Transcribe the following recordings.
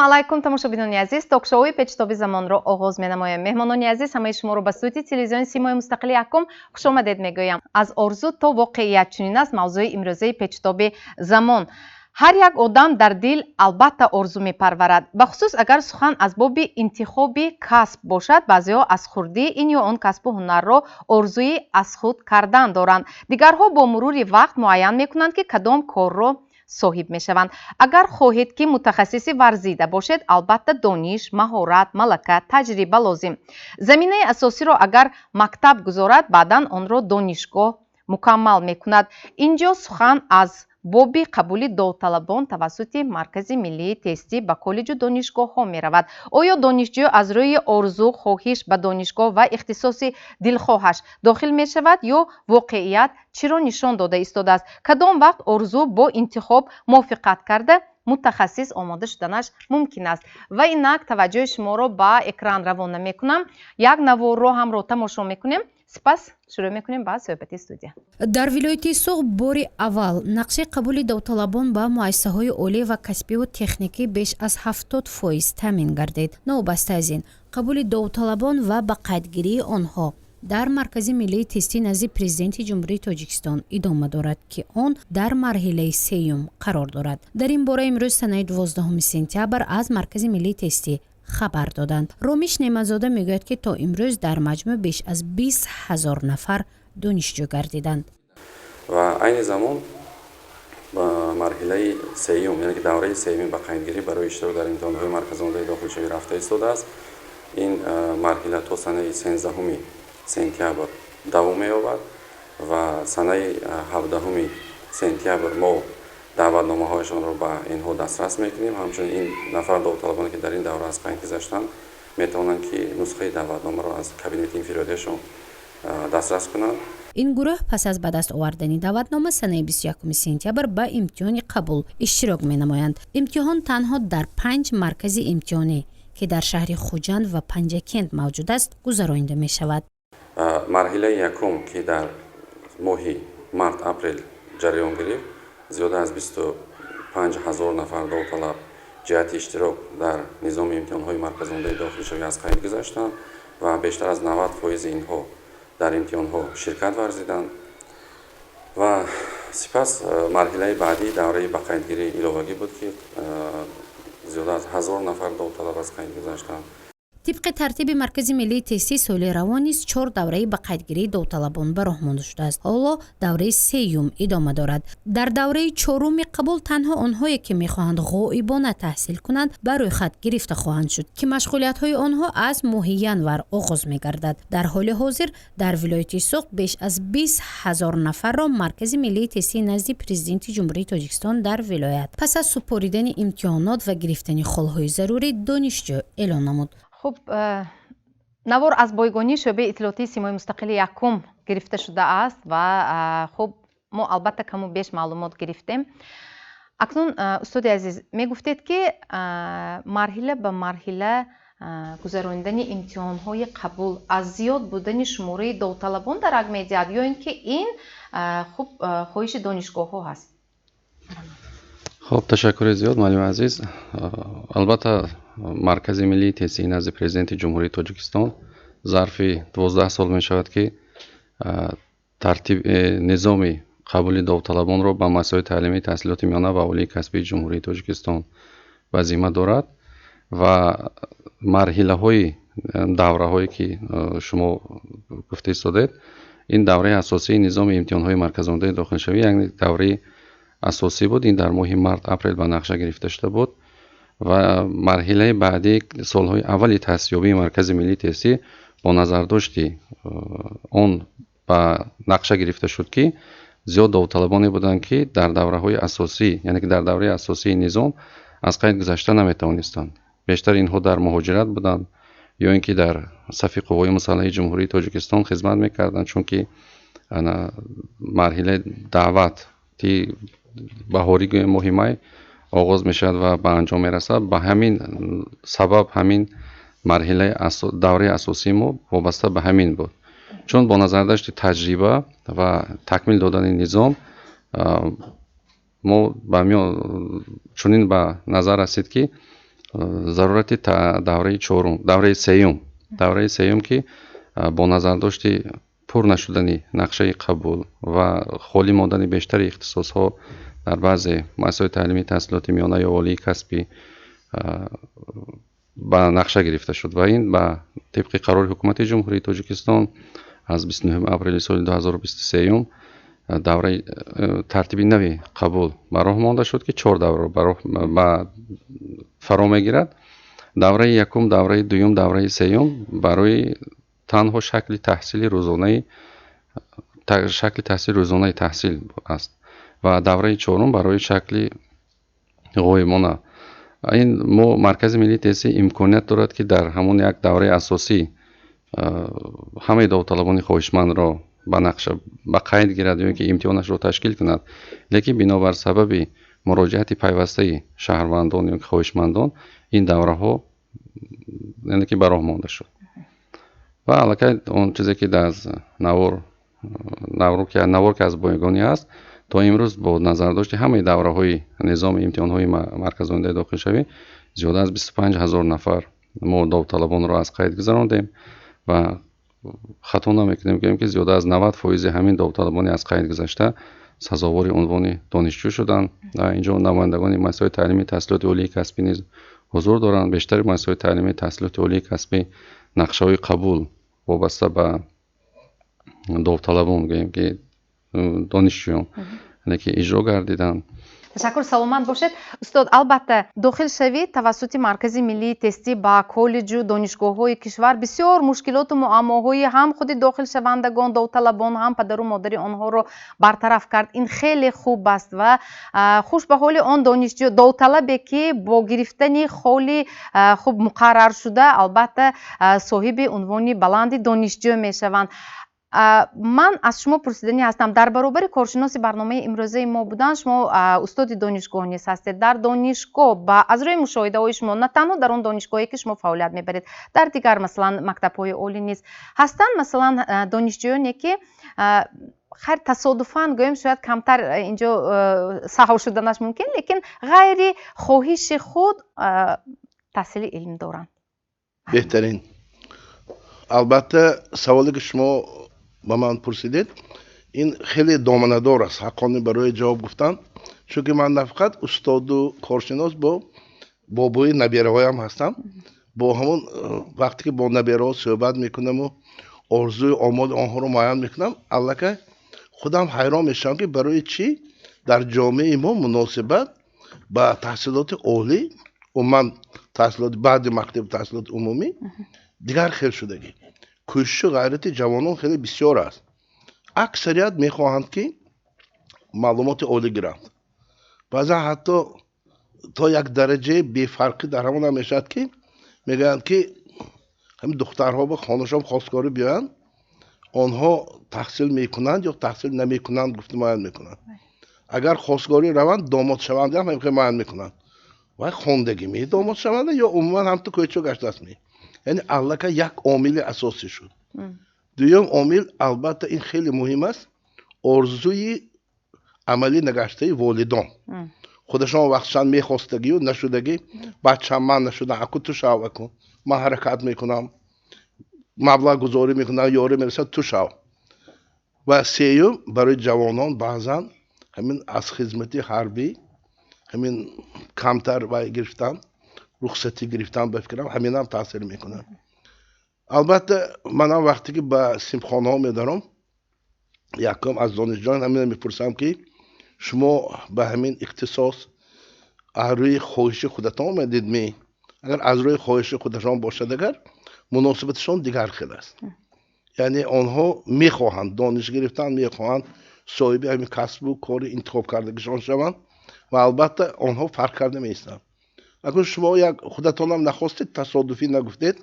Алайкум, тамошобинони азиз! Ток-шоуи «Печтоби замонро» оғоз менамоем. Меҳмонони азиз, ҳамаи шуморо ба студияи телевизиони «Симои мустақили якум» хушомадед мегӯям. Аз орзу то воқеият — чунин аст мавзӯи имрӯзаи «Печтоби замон». Ҳар як одам дар дил албатта орзу мепарварад, бахусус агар сухан аз боби интихоби касб бошад. Баъзеҳо аз хурдӣ ин ё он касбу ҳунарро орзуи аз худ кардан доранд, дигарҳо бо мурури вақт муайян мекунанд, ки кадом корро соҳиб мешаванд. Агар хоҳед, ки мутахассиси варзида бошед, албатта дониш, маҳорат, малака, таҷриба лозим. Заминаи асосиро агар мактаб гузорад, баъдан онро донишгоҳ мукаммал мекунад. Ин ҷо сухан аз боби қабули довталабон тавассути Маркази миллии тестӣ ба коллеҷу донишгоҳҳо меравад. Оё донишҷӯ аз рӯи орзу, хоҳиш ба донишгоҳ ва ихтисоси дилхоҳаш дохил мешавад ё воқеият чиро нишон дода истодааст? Кадом вақт орзу бо интихоб мувофиқат карда, мутахассис омода шуданаш мумкин аст? Ва инак таваҷҷӯҳи шуморо ба экран равона мекунам. Як наворро ҳамроҳ тамошо мекунем, сипас шурӯъ мекунем ба суҳбати студия. Дар вилояти Суғд бори аввал нақшаи қабули довталабон ба муассисаҳои олӣ ва касбиву техникӣ беш аз 70% таъмин гардид. Новобаста аз ин, қабули довталабон ва ба қайдгирии онҳо дар Маркази миллии тестӣ назди Президенти Ҷумҳурии Тоҷикистон идома дорад, ки он дар марҳилаи сеюм қарор дорад. Дар ин бора имрӯз, санаи 12 сентябр, аз Маркази миллии тестӣ хабар доданд. Ромиш Неъматзода мегӯяд, ки то имрӯз дар маҷмӯъ беш аз 20 000 нафар донишҷӯ гардиданд. Ва айни замон ба марҳилаи сеюм, яъне ки давраи сеюми ба қайдгирӣ барои иштирок дар имтиҳонҳои марказомодаи дохилшавӣ рафта истодааст. Ин марҳила то санаи 13 сентябр давом меёбад ва санаи 17 сентябр мо даъватномаҳояшонро ба инҳо дастрас мекунем. Ҳамчунин ин нафар довталабоне, ки дар ин давра аз қайд гузаштанд, метавонанд, ки нусхаи даъватномаро аз кабинети инфиродияшон дастрас кунанд. Ин гурӯҳ пас аз ба даст овардани даъватнома санаи 21 сентябр ба имтиҳони қабул иштирок менамоянд. Имтиҳон танҳо дар панҷ маркази имтиҳонӣ, ки дар шаҳри Хуҷанд ва Панҷакент мавҷуд аст, гузаронида мешавад. Марҳилаи якум, ки дар моҳи март, апрел ҷараён гирифт, зиёда аз 25 000 нафар довталаб ҷиҳати иштирок дар низоми имтиҳонҳои марказомодаи дохилшавӣ аз қайд гузаштанд ва бештар аз 90 фоизи инҳо дар имтиҳонҳо ширкат варзиданд. Ва сипас марҳилаи баъдӣ давраи ба қайдгирии иловагӣ буд, ки зиёда аз 1000 нафар довталаб аз қайд гузаштанд. Тибқи тартиби Маркази миллии тестӣ, соли равон низ чор давраи ба қайдгирии довталабон ба роҳ монда шудааст. Ҳоло давраи сеюм идома дорад. Дар давраи чоруми қабул танҳо онҳое, ки мехоҳанд ғоибона таҳсил кунанд, ба рӯйхат гирифта хоҳанд шуд, ки машғулиятҳои онҳо аз моҳи январ оғоз мегардад. Дар ҳоли ҳозир дар вилояти Суғд беш аз 20 000 нафарро Маркази миллии тестии назди Президенти Ҷумҳурии Тоҷикистон дар вилоят пас аз супоридани имтиҳонот ва гирифтани холҳои зарурӣ донишҷӯ эълон намуд. Хуб, навор аз бойгонии шӯъбаи иттилоотии «Симои мустақили якум» гирифта шудааст ва хуб, мо албатта каму беш маълумот гирифтем. Акнун, устоди азиз, мегуфтед, ки марҳила ба марҳила гузаронидани имтиҳонҳои қабул аз зиёд будани шумораи довталабон дарак медиҳад ё ин ки ин хуб, хоҳиши донишгоҳҳо ҳаст? Хуб, ташаккури зиёд, муаллими азиз. Албатта, Маркази миллии тестии назди Президенти Ҷумҳурии Тоҷикистон зарфи 12 сол мешавад, ки тартиб низоми қабули довталабонро ба муассисаҳои таълимии таҳсилоти миёна ва олии касбии Ҷумҳурии Тоҷикистон ба зимма дорад. Ва марҳилаҳои давраҳое, ки шумо гуфта истодед, ин давраи асосии низоми имтиҳонҳои марказомодаи дохилшавӣ, яъне давраи асосӣ буд. Ин дар моҳи март, апрел ба нақша гирифта шуда буд. Ва марҳилаи баъдӣ, солҳои аввали таъсисёбии Маркази миллии тестӣ, бо назардошти он ба нақша гирифта шуд, ки зиёд довталабоне буданд, ки дар давраҳои асосӣ, яъне ки дар давраи асосии низом аз қайд гузашта наметавонистанд. Бештар инҳо дар муҳоҷират буданд ё ин ки дар сафи Қувваҳои мусаллаҳи Ҷумҳурии Тоҷикистон хизмат мекарданд, чунки марҳилаи даъвати баҳорӣ, гӯем, моҳи май оғоз мешавад ва ба анҷом мерасад. Ба ҳамин сабаб ҳамин марҳилаи давраи асосии мо вобаста ба ҳамин буд, чун бо назардошти таҷриба ва такмил додани низом мо ба чунин ба назар расид, ки Зарурати давраи чорум, давраи сеюм, давраи сеюм, ки бо назардошти пур нашудани нақшаи қабул ва холӣ мондани бештари ихтисосҳо дар баъзе муассисаҳои таълимии таҳсилоти миёна ё олии касбӣ ба нақша гирифта шуд ва ин ба тибқи қарори Ҳукумати Ҷумҳурии Тоҷикистон аз 29 апрели соли 2023 давраи тартиби нави қабул ба роҳ монда шуд, ки чор давраро ба фаро мегирад: давраи якум, давраи дуюм, давраи сеюм барои танҳо шакли таҳсили рӯзонаи шакли таҳсили рӯзонаи таҳсил аст ва давраи чорум барои шакли ғоибона. Ин мо Маркази миллии тестӣ имконият дорад, ки дар ҳамон як давраи асосӣ ҳамаи довталабони хоҳишмандро ба нақша ба қайд гирад ё ин ки имтиҳонашро ташкил кунад, лекин бинобар сабаби муроҷиати пайвастаи шаҳрвандон ё ки хоҳишмандон ин давраҳо яъне ки ба роҳ монда шуд. Ва аллакай он чизе ки аз навор ки аз бойгонӣ аст, то имрӯз бо назардошти ҳамаи давраҳои низоми имтиҳонҳои марказонидаи дохилшавӣ зиёда аз 25 000 нафар мо довталабонро аз қайд гузарондем ва хато намекунем, гӯем, ки зиёда аз 90 фоизи ҳамин довталабони аз қайд гузашта сазовори унвони донишҷӯ шуданд. Инҷо намояндагони муассисаҳои таълимии таҳсилоти олии касбӣ низ ҳузур доранд. Бештари муассисаҳои таълимии таҳсилоти олии касбӣ нақшаҳои қабул вобаста ба довталабон, гӯем ки донишҷӯён, яъне ки иҷро гардиданд. Ташаккур, саломат бошед, устод. Албатта, дохилшавӣ тавассути Маркази миллии тестӣ ба коллеҷу донишгоҳҳои кишвар бисёр мушкилоту муаммоҳои ҳам худи дохилшавандагон, довталабон, ҳам падару модари онҳоро бартараф кард. Ин хеле хуб аст ва хуш ба ҳоли он донишҷӯ, довталабе, ки бо гирифтани холи хуб муқарраршуда, албатта, соҳиби унвони баланди донишҷӯ мешаванд. Ман аз шумо пурсиданӣ ҳастам: дар баробари коршиноси барномаи имрӯзаи мо будан, шумо устоди донишгоҳ низ ҳастед. Дар донишгоҳ аз рӯи мушоҳидаҳои шумо, на танҳо дар он донишгоҳе, ки шумо фаъолият мебаред, дар дигар, масалан, мактабҳои олӣ низ ҳастанд, масалан, донишҷӯёне, ки хайр, тасодуфан гӯем, шояд камтар инҷо саҳв шуданаш мумкин, лекин ғайри хоҳиши худ таҳсили илм доранд? Беҳтарин. Албатта, саволе, ки шумо ба ман пурсидед, ин хеле доманадор аст, ҳаққонӣ барои ҷавоб гуфтан, чунки ман на фақат устоду коршинос, бо бобои набераҳоям ҳастам. Бо ҳамон вақте ки бо набераҳо суҳбат мекунаму орзуи омоли онҳоро муайян мекунам, аллакай худам ҳайрон мешавам, ки барои чӣ дар ҷомеаи мо муносибат ба таҳсилоти олӣ, умуман таҳсилоти баъди мактаби таҳсилоти умумӣ дигар хел шудагӣ. Кӯшишу ғайрати ҷавонон хеле бисёр аст, аксарият мехоҳанд, ки маълумоти олӣ гиранд. Баъзан ҳатто то як дараҷаи бефарқӣ дар ҳамон ҳам мешавад, ки мегӯянд, ки ҳамин духтарҳо ба хонашон хостгорӣ биёянд, онҳо таҳсил мекунанд ё таҳсил намекунанд, гуфта муайян мекунанд. Агар хостгорӣ раванд, домод шаванда ҳам ҳамин муайян мекунанд: вай хондагӣ ме домод шаванда ё умуман ҳамту кӯчо гаштааст ме? Яъне аллакай як омили асосӣ шуд. Дуюм омил, албатта, ин хеле муҳим аст: орзуи амалӣ нагаштаи волидон. Худашон вақтшан мехостагию нашудагӣ, бачам ман нашудам, аку ту шав, аку ман ҳаракат мекунам, маблағгузорӣ мекунам, ёрӣ мерасад, ту шав. Ва сеюм, барои ҷавонон баъзан ҳамин аз хизмати ҳарбӣ ҳамин камтар вай гирифтан, рухсатӣ гирифтан, ба фикрам, ҳаминам таъсир мекунад. Албатта, манам вақте ки ба синфхонаҳо медаром, якум аз донишҷӯён ҳамина мепурсам, ки шумо ба ҳамин ихтисос аз рӯи хоҳиши худатон омадед ме? Агар аз рӯи хоҳиши худашон бошад, агар муносибаташон дигар хел аст, яъне онҳо мехоҳанд дониш гирифтан, мехоҳанд соҳиби ҳамин касбу кори интихоб кардагишон шаванд ва албатта онҳо фарқ карда меистанд. Акун шумо як худатонам нахостед, тасодуфӣ нагуфтед,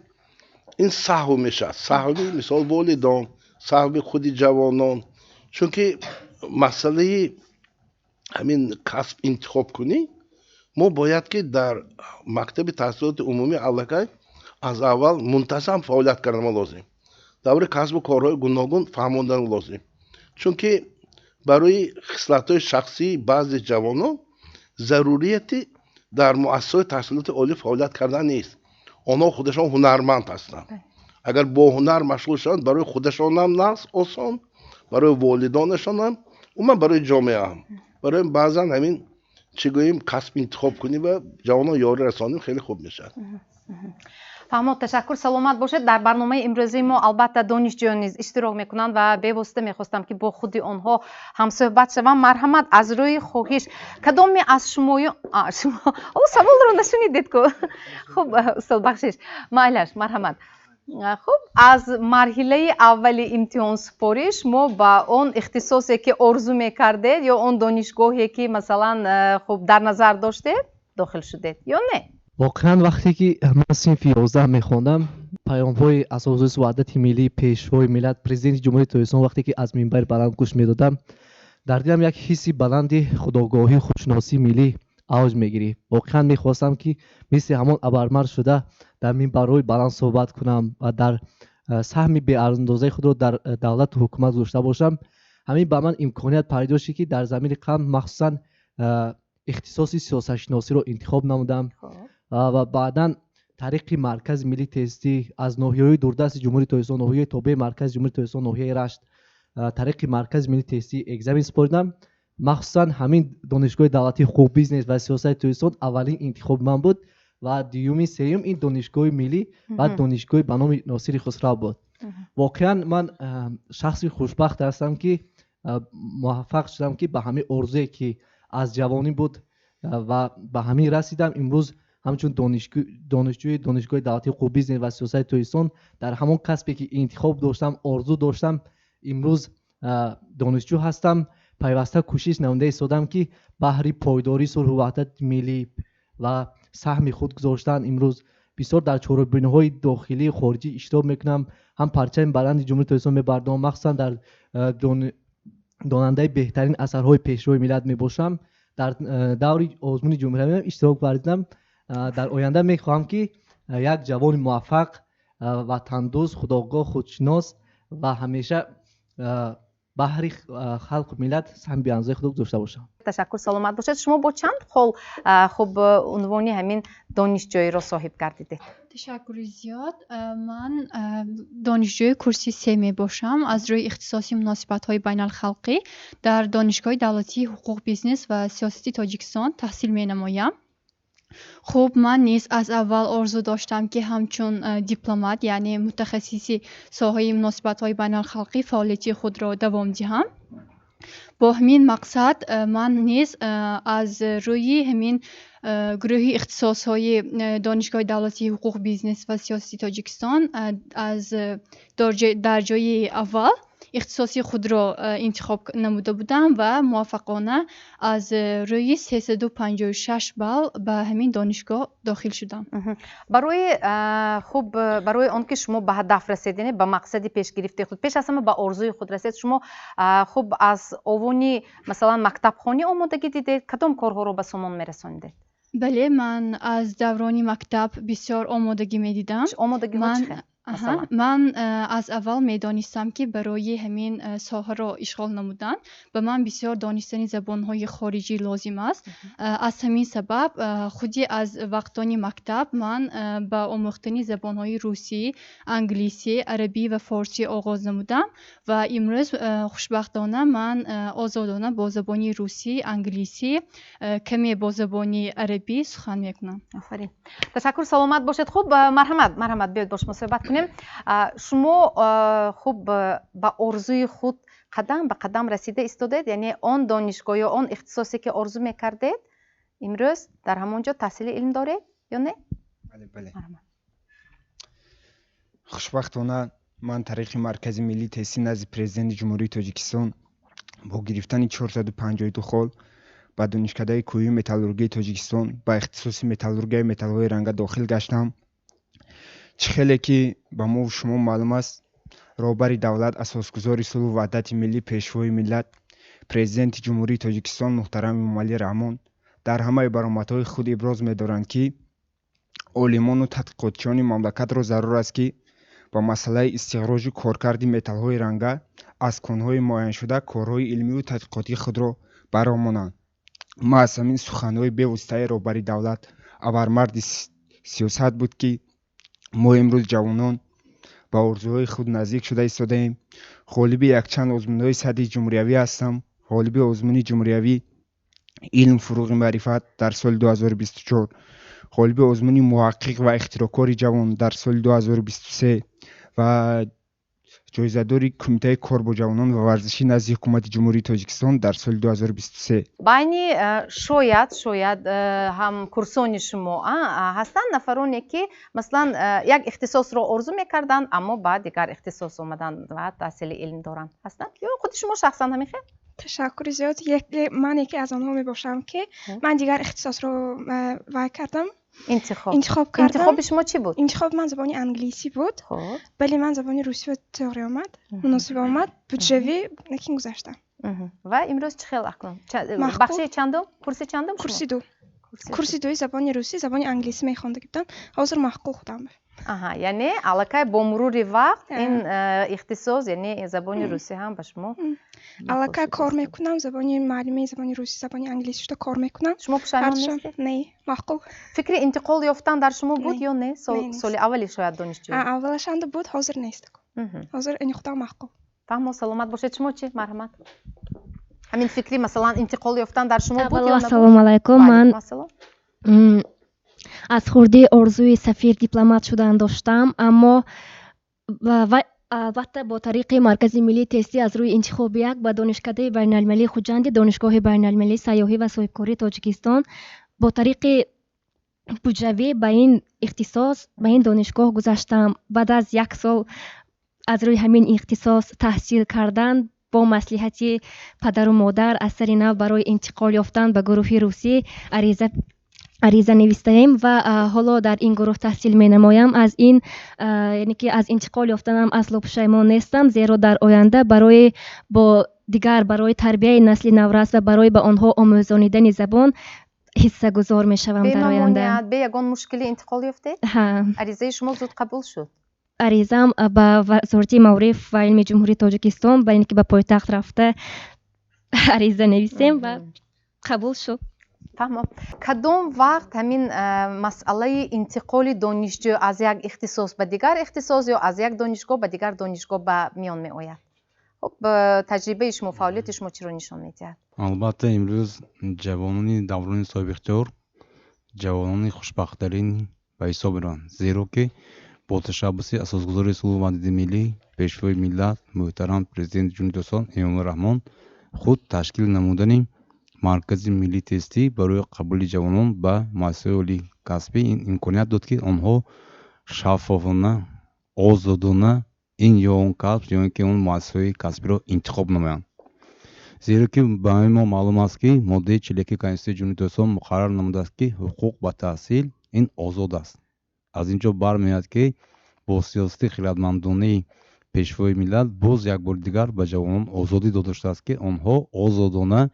ин саҳв мешавад, саҳви мисол волидон, саҳви худи ҷавонон, чунки масъалаи ҳамин касб интихоб кунӣ мо бояд, ки дар мактаби таҳсилоти умумӣ аллакай аз аввал мунтазам фаъолият кардан лозим, дар бораи касбу корҳои гуногун фаҳмондан лозим, чунки барои хислатҳои шахсии баъзе ҷавонон зарурияти Дар муассисаҳои таҳсилоти олӣ фаъолият кардан нест. Онҳо худашон ҳунарманд ҳастанд. Агар бо ҳунар машғул шаванд, барои худашонам нағз, осон, барои волидонашонам, умуман барои ҷомеаам. Барои баъзан ҳамин чӣ гӯем, касб интихоб кунӣ ва ҷавонон ёрӣ расонем, хеле хуб мешавад. Фаҳмод, ташаккур, саломат бошед. Дар барномаи имрӯзии мо албатта донишҷӯён низ иштирок мекунанд ва бевосита мехостам, ки бо худи онҳо ҳамсӯҳбат шавам. Марҳамат, аз рӯи хоҳиш, кадоме аз шумоё шумо о саволро нашунидед ку? Хуб, устод, бахшиш, майлаш, марҳамат. Хуб, аз марҳилаи аввали имтиҳонсупорӣ шумо ба он ихтисосе, ки орзу мекардед, ё он донишгоҳе, ки масалан, хуб, дар назар доштед, дохил шудед ё не? Воқеан, вақте ки ман синфи 11 мехондам, паёмҳои асосгузори ваҳдати миллӣ, Пешвои миллат, Президенти Ҷумҳурии Тоҷикистон вақте ки аз минбари баланд гӯш медодам, дар дилам як ҳисси баланди худогоҳию худшиносии миллӣ авҷ мегирифт. Воқеан мехостам, ки мисли ҳамон абармард шуда дар минбарҳои баланд суҳбат кунам ва дар саҳми беандозаи худро дар давлату ҳукумат гузошта бошам. Ҳамин ба ман имконият пайдо шуд, ки дар замини қалам махсусан ихтисоси сиёсатшиносиро интихоб намудам ва баъдан тариқи Маркази миллии тестӣ аз ноҳияҳои дурдасти Ҷумҳурии Тоҷикистон, ноҳияи тобеи маркази Ҷумҳурии Тоҷикистон, ноҳияи Рашт, тариқи Маркази миллии тестӣ экзамен супоридам. Махсусан ҳамин Донишгоҳи давлатии ҳуқуқ, бизнес ва сиёсати Тоҷикистон аввалин интихоби ман буд ва дуюми, сеюм ин Донишгоҳи миллӣ ва донишгоҳи ба номи Носири Хусрав буд. Воқеан, ман шахси хушбахт ҳастам, ки муваффақ шудам, ки ба ҳамин орзуе, ки аз ҷавонӣ буд, ва ба ҳамин расидам. Имрӯз ҳамчун донишҷӯи Донишгоҳи давлатии ҳуқуқ, бизнес ва сиёсати Тоҷикистон, дар ҳамон касбе, ки интихоб доштам, орзу доштам, имрӯз донишҷӯ ҳастам. Пайваста кӯшиш намуда истодам, ки баҳри пойдории сулҳу ваҳдати миллӣ ва саҳми худ гузоштан. Имрӯз бисёр дар чорабиниҳои дохилию хориҷӣ иштирок мекунам, ҳам парчами баланди Ҷумҳурии Тоҷикистон мебардорам, махсусан дар донандаи беҳтарин асарҳои Пешвои миллат мебошам. Дар даври озмуни ҷумҳуриявиам иштирок варзидам. Дар оянда мехоҳам, ки як ҷавони муваффақ, ватандӯст, худогоҳ, худшинос ва ҳамеша баҳри халқу миллат саҳми беандозаи худро гузошта бошам. Ташаккур, саломат бошед. Шумо бо чанд хол, хуб, унвони ҳамин донишҷӯиро соҳиб гардидед? Ташаккури зиёд. Ман донишҷӯи курси се мебошам, аз рӯи ихтисоси муносибатҳои байналхалқӣ дар Донишгоҳи давлатии ҳуқуқ, бизнес ва сиёсати Тоҷикистон таҳсил менамоям. Хуб, ман низ аз аввал орзу доштам, ки ҳамчун дипломат, яъне мутахассиси соҳаи муносибатҳои байналхалқӣ фаъолияти худро давом диҳам. Бо ҳамин мақсад ман низ аз рӯи ҳамин гурӯҳи ихтисосҳои Донишгоҳи давлатии ҳуқуқ, бизнес ва сиёсати Тоҷикистон аз дар ҷои аввал ихтисоси худро интихоб намуда будам ва муваффақона аз рӯи 356 балл ба ҳамин донишгоҳ дохил шудам. Барои, хуб, барои он ки шумо ба ҳадаф расед, яъне ба мақсади пешгирифтаи худ, пеш аз ҳама ба орзуи худ расед, шумо, хуб, аз овони, масалан, мактабхонӣ омодагӣ дидед? Кадом корҳоро ба сомон мерасонидед? Бале, ман аз даврони мактаб бисёр омодагӣ медидам. Омодагиҳо чӣ хел? Ман аз аввал медонистам, ки барои ҳамин соҳаро ишғол намудан ба ман бисёр донистани забонҳои хориҷӣ лозим аст. Аз ҳамин сабаб худи аз вақтони мактаб ман ба омӯхтани забонҳои русӣ, англисӣ, арабӣ ва форсӣ оғоз намудам ва имрӯз хушбахтона ман озодона бо забони русӣ, англисӣ, каме бо забони арабӣ сухан мекунам. Офарин, ташаккур, саломат бошед. Хуб, марҳамат, марҳамат, биёед бо шумо суҳбат кунем. Шумо, хуб, ба орзуи худ қадам ба қадам расида истодаед, яъне он донишгоҳ ё он ихтисосе, ки орзу мекардед, имрӯз дар ҳамон ҷо таҳсили илм доред ё не? Бале, бале. Хушбахтона, ман тариқи Маркази миллии тестӣ назди Президенти Ҷумҳурии Тоҷикистон бо гирифтани 452 хол ба Донишкадаи кӯҳию металлургияи Тоҷикистон ба ихтисоси металлургияи металлҳои ранга дохил гаштам. Чӣ хеле ки ба мо шумо маълум аст, роҳбари давлат, асосгузори сулҳу ваҳдати миллӣ, Пешвои миллат, Президенти Ҷумҳурии Тоҷикистон муҳтарам Эмомалӣ Раҳмон дар ҳамаи баромадҳои худ иброз медоранд, ки олимону тадқиқотчиёни мамлакатро зарур аст, ки ба масъалаи истихроҷу коркарди металлҳои ранга аз конҳои муайяншуда корҳои илмию тадқиқотии худро баромонанд. Ма аз ҳамин суханҳои бевоситаи роҳбари давлат, абармарди сиёсат буд, ки мо имрӯз ҷавонон ба орзуҳои худ наздик шуда истодаем. Ғолиби якчанд озмунҳои сатҳи ҷумҳуриявӣ ҳастам. Ғолиби озмуни ҷумҳуриявӣ «Илм фурӯғи маърифат» дар соли 2024, ғолиби озмуни «Муҳаққиқ ва ихтироъкори ҷавон» дар соли 2023 ва ҷоизадори Кумитаи кор бо ҷавонон ва варзишӣ назди Ҳукумати Ҷумҳурии Тоҷикистон дар соли 2023. Байни шояд ҳамкурсони шумо ҳастанд нафароне, ки масалан як ихтисосро орзу мекарданд, аммо ба дигар ихтисос омаданд ва таҳсили илм доранд. Ҳастанд ё худи шумо шахсан ҳамин хел? Ташаккури зиёд. Ман яке аз онҳо мебошам, ки ман дигар ихтисосро вай кардам. Интихоб. Интихоб кардам. Интихоби шумо чӣ буд? Интихоби ман забони англисӣ буд, вале ман забони русӣ тоғри омад, муносиб омад, буҷавӣ, лекин гузаштам. Ва имрӯз чӣ хел акнун? Бахши чандум, курси чандум? Курси ду, курси дуи забони русӣ, забони англисӣ мехонда будам. Ҳозир маъқул худам. Аҳа, яъне аллакай бо мурури вақт ин ихтисос, яъне забони русӣ ҳам ба шумо Аллакай кор мекунам, забони муаллими забони русӣ, забони англисӣ шуда кор мекунам. Шумо пушаймон нестед? Не, маъқул. Фикри интиқол ёфтан дар шумо буд ё не, соли аввали шояд донишҷӯӣ? Аввалашанда буд, ҳозир нест. Ҳозир ини худам маъқул. Фаҳмо, саломат бошед. Шумо чӣ, марҳамат, ҳамин фикри масалан интиқол ёфтан дар шумо буд ё? Ассалому алайкум. Ман аз хурдӣ орзуи сафир, дипломат шудан доштам, аммо албатта бо тариқи Маркази миллии тестӣ аз рӯи интихоби як ба Донишкадаи байналмилалии Хуҷанди Донишгоҳи байналмилалии сайёҳӣ ва соҳибкории Тоҷикистон бо тариқи буҷавӣ ба ин ихтисос, ба ин донишгоҳ гузаштам. Баъд аз як сол аз рӯи ҳамин ихтисос таҳсил кардан, бо маслиҳати падару модар аз сари нав барои интиқол ёфтан ба гурӯҳи русӣ ариза навистаем ва ҳоло дар ин гурӯҳ таҳсил менамоям. Аз ин, яъне ки аз интиқол ёфтанам асло пушаймон нестам, зеро дар оянда барои бо дигар барои тарбияи насли наврас ва барои ба онҳо омӯзонидани забон ҳиссагузор мешавам дар оянда. Бемамониат, бе ягон мушкилӣ интиқол ёфтед? Ҳа. Аризаи шумо зуд қабул шуд? Аризаам ба Вазорати маориф ва илми Ҷумҳурии Тоҷикистон, ба ин ки ба пойтахт рафта ариза нависем ва қабул шуд. Фаҳмо. Кадом вақт ҳамин масъалаи интиқоли донишҷӯ аз як ихтисос ба дигар ихтисос ё аз як донишгоҳ ба дигар донишгоҳ ба миён меояд? Хуб, таҷрибаи шумо, фаъолияти шумо чиро нишон медиҳад? Албатта, имрӯз ҷавонони даврони соҳибихтиёр ҷавонони хушбахттарин ба ҳисоб мераванд, зеро ки бо ташаббуси асосгузори сулҳу ваҳдати миллӣ, Пешвои миллат, муҳтарам Президенти Ҷумҳурии Тоҷикистон Эмомалӣ Раҳмон худ ташкил намудани Маркази миллии тестӣ барои қабули ҷавонон ба муассисаҳои олии касбӣ ин имконият дод, ки онҳо шаффофона, озодона ин ё он касб ё ин ки он муассисаҳои касбиро интихоб намоянд, зеро ки ба мо маълум аст, ки моддаи 41 Конститутсияи Ҷумҳурии Тоҷикистон муқаррар намудааст, ки ҳуқуқ ба таҳсил ин озод аст. Аз ин ҷо бармеояд, ки бо сиёсати хиратмандонаи Пешвои миллат боз як бори дигар ба ҷавонон озодӣ дода шудааст, ки онҳо озодона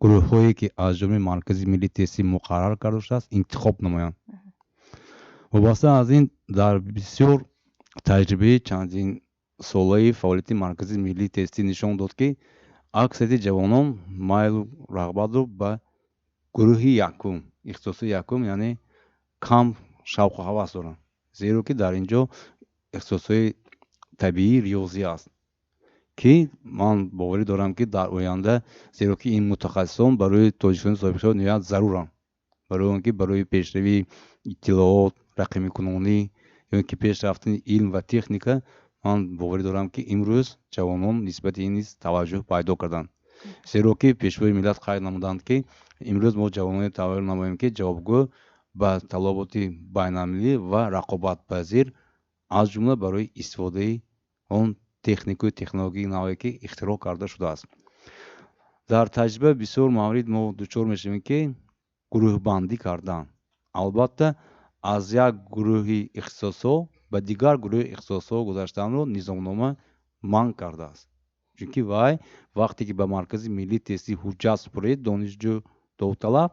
гурӯҳҳое, ки аз ҷониби Маркази миллии тестӣ муқаррар карда шудааст, интихоб намоянд. Вобаста аз ин, дар бисёр таҷрибаи чандин солаи фаъолияти Маркази миллии тестӣ нишон дод, ки аксарияти ҷавонон майлу рағбатро ба гурӯҳи якум, ихтисоси якум, яъне кам шавқу ҳавас доранд, зеро ки дар ин ҷо ихтисосҳои табиӣ, риёзӣ аст, ки ман боварӣ дорам, ки дар оянда, зеро ки ин мутахассисон барои Тоҷикистони соҳибихтиёр ниҳоят заруранд, барои он ки барои пешравии иттилоот, рақамикунонӣ ё ин ки пеш рафтани илм ва техника. Ман боварӣ дорам, ки имрӯз ҷавонон нисбати ин низ таваҷҷӯҳ пайдо карданд, зеро ки Пешвои миллат қайд намуданд, ки имрӯз мо ҷавононе тайёр намоем, ки ҷавобгӯ ба талаботи байналмилалӣ ва рақобатпазир, аз ҷумла барои истифодаи он техникаю технологияи наве, ки ихтироъ карда шудааст. Дар таҷриба бисёр маврид мо дучор мешавем, ки гурӯҳбандӣ кардан, албатта, аз як гурӯҳи ихтисосҳо ба дигар гурӯҳи ихтисосҳо гузаштанро низомнома манъ кардааст, чунки вай вақте ки ба Маркази миллии тестӣ ҳуҷҷат супорид, донишҷӯ, довталаб,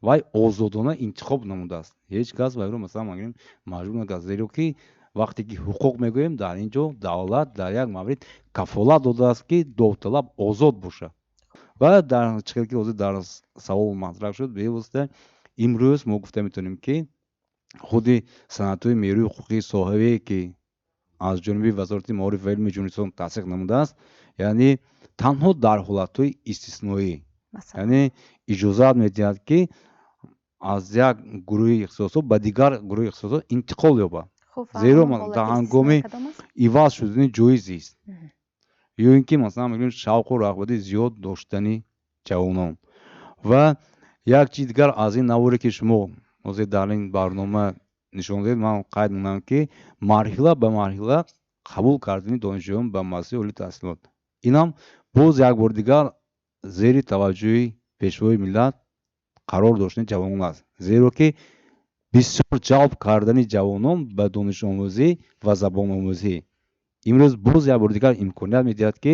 вай озодона интихоб намудааст. Ҳеҷ кас вайро, масалан, магирем, маҷбур накард, зеро ки вақте ки ҳуқуқ мегӯем, дар ин ҷо давлат дар як маврид кафолат додааст, ки довталаб озод бошад. Ва дар чӣ хел ки ҳозир дар савол матраҳ шуд, бевосита имрӯз мо гуфта метавонем, ки худи санадҳои меъёрии ҳуқуқии соҳавие, ки аз ҷониби Вазорати маориф ва илми Ҷумҳурии тасдиқ намудааст, яъне танҳо дар ҳолатҳои истисноӣ, яъне иҷозат медиҳад, ки аз як гурӯҳи ихтисосҳо ба дигар гурӯҳи ихтисосҳо интиқол ёбад, зеро дар ҳангоми иваз шудани ҷои зист ё ин ки, масалан, мегӯем, шавқу рағбати зиёд доштани ҷавонон. Ва як чиз дигар, аз ин наворе, ки шумо ҳозир дар ин барнома нишон додед, ман қайд мекунам, ки марҳила ба марҳила қабул кардани донишҷӯён ба муассисаи олии таҳсилот, инам боз як бори дигар зери таваҷҷӯҳи Пешвои миллат қарор доштани ҷавонон аст, зеро ки бисёр ҷалб кардани ҷавонон ба донишомӯзӣ ва забономӯзӣ имрӯз боз як бори дигар имконият медиҳад, ки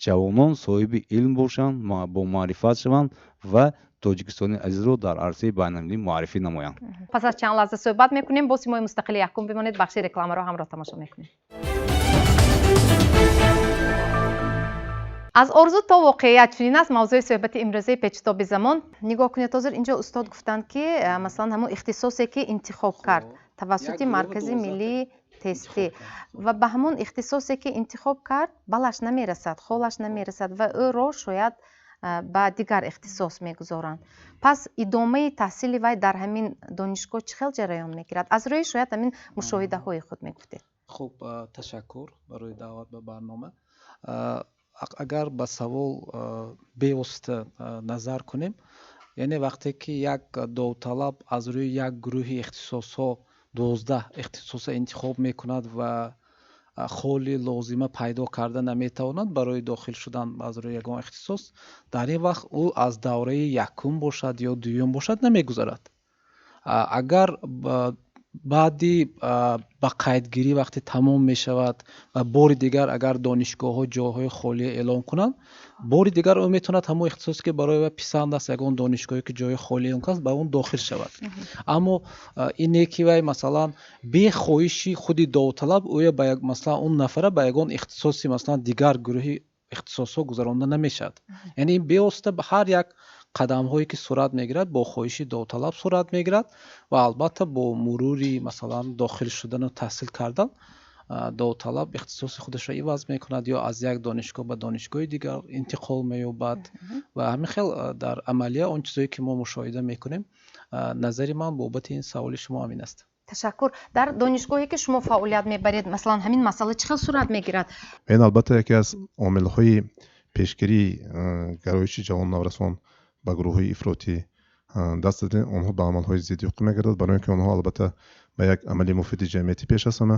ҷавонон соҳиби илм бошанд, бомаърифат шаванд ва Тоҷикистони азизро дар арсаи байналмилалӣ муаррифӣ намоянд. Пас аз чанд лаҳза суҳбат мекунем. Бо Симои мустақили якум бимонед, бахши рекламаро ҳамроҳ тамошо мекунем. Аз орзу то воқеият, чунин аст мавзӯи суҳбати имрӯзаи Печитоби замон. Нигоҳ кунед, ҳозир инҷо устод гуфтанд, ки масалан ҳамон ихтисосе, ки интихоб кард тавассути Маркази миллии тестӣ, ва ба ҳамон ихтисосе, ки интихоб кард, баллаш намерасад, холаш намерасад ва ӯро шояд ба дигар ихтисос мегузоранд. Пас идомаи таҳсили вай дар ҳамин донишгоҳ чӣ хел ҷараён мегирад? Аз рӯи шояд ҳамин мушоҳидаҳои худ мегуфтед. Хуб, ташаккур барои даъват ба барнома. Агар ба савол бевосита назар кунем, яъне вақте ки як довталаб аз рӯи як гурӯҳи ихтисосҳо 12 ихтисоса интихоб мекунад ва холи лозима пайдо карда наметавонад барои дохил шудан аз рӯи ягон ихтисос, дар ин вақт ӯ аз давраи якум бошад ё дуюм бошад, намегузарад. Агар баъди ба қайдгирӣ вақте тамом мешавад ва бори дигар агар донишгоҳҳо ҷойҳои холия эълон кунанд, бори дигар ӯ метавонад ҳамон ихтисосе, ки барои вай писанд аст, ягон донишгоҳе ки ҷои холия эълон кунад, ба он дохил шавад. Аммо ине ки вай, масалан, бехоҳиши худи довталаб ӯя ба масалан он нафара ба ягон ихтисоси, масалан, дигар гурӯҳи ихтисосҳо гузаронда намешавад. Яъне ин бевосита ба ҳар як қадамҳое, ки сурат мегирад, бо хоҳиши довталаб сурат мегирад ва албатта бо мурури, масалан, дохил шудану таҳсил кардан довталаб ихтисоси худашро иваз мекунад ё аз як донишгоҳ ба донишгоҳи дигар интиқол меёбад. Ва ҳамин хел дар амалия он чизое, ки мо мушоҳида мекунем, назари ман бобати ин саволи шумо ҳамин аст. Ташаккур. Дар донишгоҳе, ки шумо фаъолият мебаред, масалан, ҳамин масъала чӣ хел сурат мегирад? Ин албатта яке аз омилҳои пешгирии гароиши ҷавон наврасон ба гурӯҳҳои ифротӣ, даст задани онҳо ба амалҳои зиддиҳуқуқӣ мегардад, барои ин ки онҳо албатта ба як амали муфиди ҷамъиятӣ пеш аз ҳама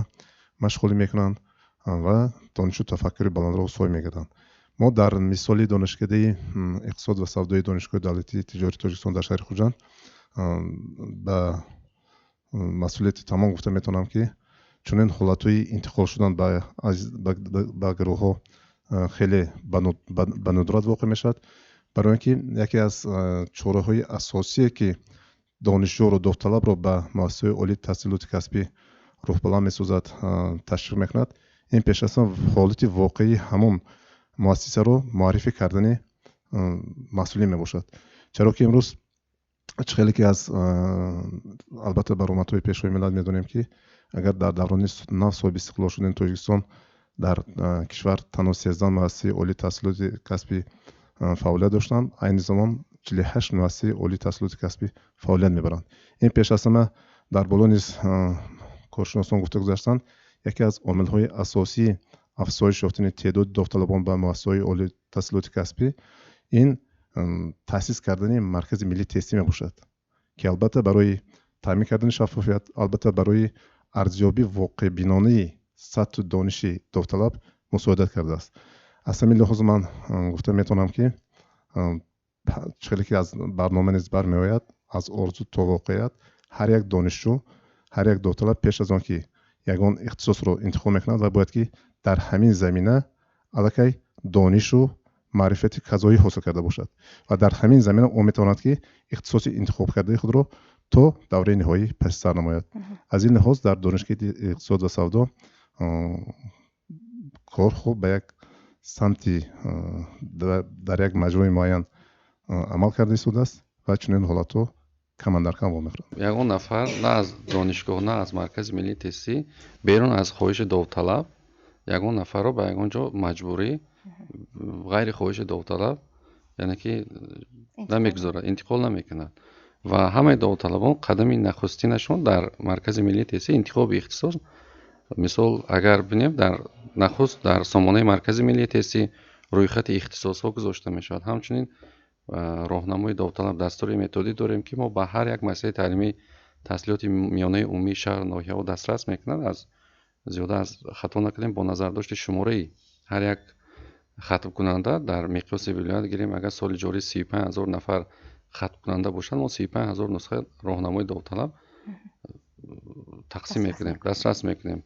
машғулӣ мекунанд ва донишу тафаккури баландро соҳиб мегарданд. Мо дар мисоли донишкадаи иқтисод ва савдои Донишгоҳи давлатии тиҷорати Тоҷикистон дар шаҳри Хуҷанд ба масъулияти тамом гуфта метавонам, ки чунин ҳолатҳои интиқол шудан ба гурӯҳҳо хеле ба нудрат воқеъ мешавад, барои ин ки яке аз чораҳои асосие, ки донишҷӯро, довталабро ба муассисаҳои олии таҳсилоти касбӣ рӯҳбаланд месозад, ташвиқ мекунад, ин пеш аз ҳама ҳолати воқеии ҳамон муассисаро муаррифӣ кардани масъулин мебошад. Чаро ки имрӯз чӣ хеле ки аз албатта баромадҳои Пешвои миллат медонем, ки агар дар даврони нав соҳиби истиқлол шудани Тоҷикистон дар кишвар танҳо 13 муассисаи олии таҳсилоти касбӣ фаъолият доштанд, айни замон 48 муассисаи олии таҳсилоти касбӣ фаъолият мебаранд. Ин пеш аз ҳама дар боло низ коршиносон гуфта гузаштанд, яке аз омилҳои асосии афзоиш ёфтани теъдоди довталабон ба муассисаҳои олии таҳсилоти касбӣ ин таъсис кардани Маркази миллии тестӣ мебошад, ки албатта барои таъмин кардани шаффофият, албатта барои арзёбии воқеъбинонаи сатҳу дониши довталаб мусоидат кардааст. Аз ҳамин лиҳоз ман гуфта метавонам, ки хеле ки аз барнома низ бармеояд, аз орзу то воқеият, ҳар як донишҷӯ, ҳар як довталаб пеш аз он ки ягон ихтисосро интихоб мекунад, ва бояд ки дар ҳамин замина аллакай донишу маърифати казоӣ ҳосил карда бошад ва дар ҳамин замина ӯ метавонад, ки ихтисоси интихобкардаи худро то давраи ниҳоӣ паси сар намояд. Аз ин лиҳоз дар донишгоҳи иқтисод ва савдо кор хуб ба як Самти дар як маҷмӯи муайян амал карда истодааст ва чунин ҳолатҳо камандар кам вомехӯранд. Ягон нафар на аз донишгоҳ, на аз Маркази миллии тестӣ берун аз хоҳиши довталаб ягон нафарро ба ягон ҷо маҷбурӣ, ғайри хоҳиши довталаб, яъне ки намегузорад, интиқол намекунад. Ва ҳамаи довталабон қадами нахустинашон дар Маркази миллии тестӣ интихоби ихтисос, мисол, агар бинем, дар нахуст дар сомонаи Маркази миллии тестӣ рӯйхати ихтисосҳо гузошта мешавад. Ҳамчунин роҳнамои довталаб, дастури методӣ дорем, ки мо ба ҳар як муассисаи таълимии таҳсилоти миёнаи умумии шаҳр, ноҳияҳо дастрас мекунад. Аз зиёда аз, хато накунем, бо назардошти шумораи ҳар як хатмкунанда дар миқёси вилоят гирем, агар соли ҷорӣ 35 000 нафар хатмкунанда бошанд, мо 35 000 нусха роҳнамои довталаб тақсим мекунем, дастрас мекунем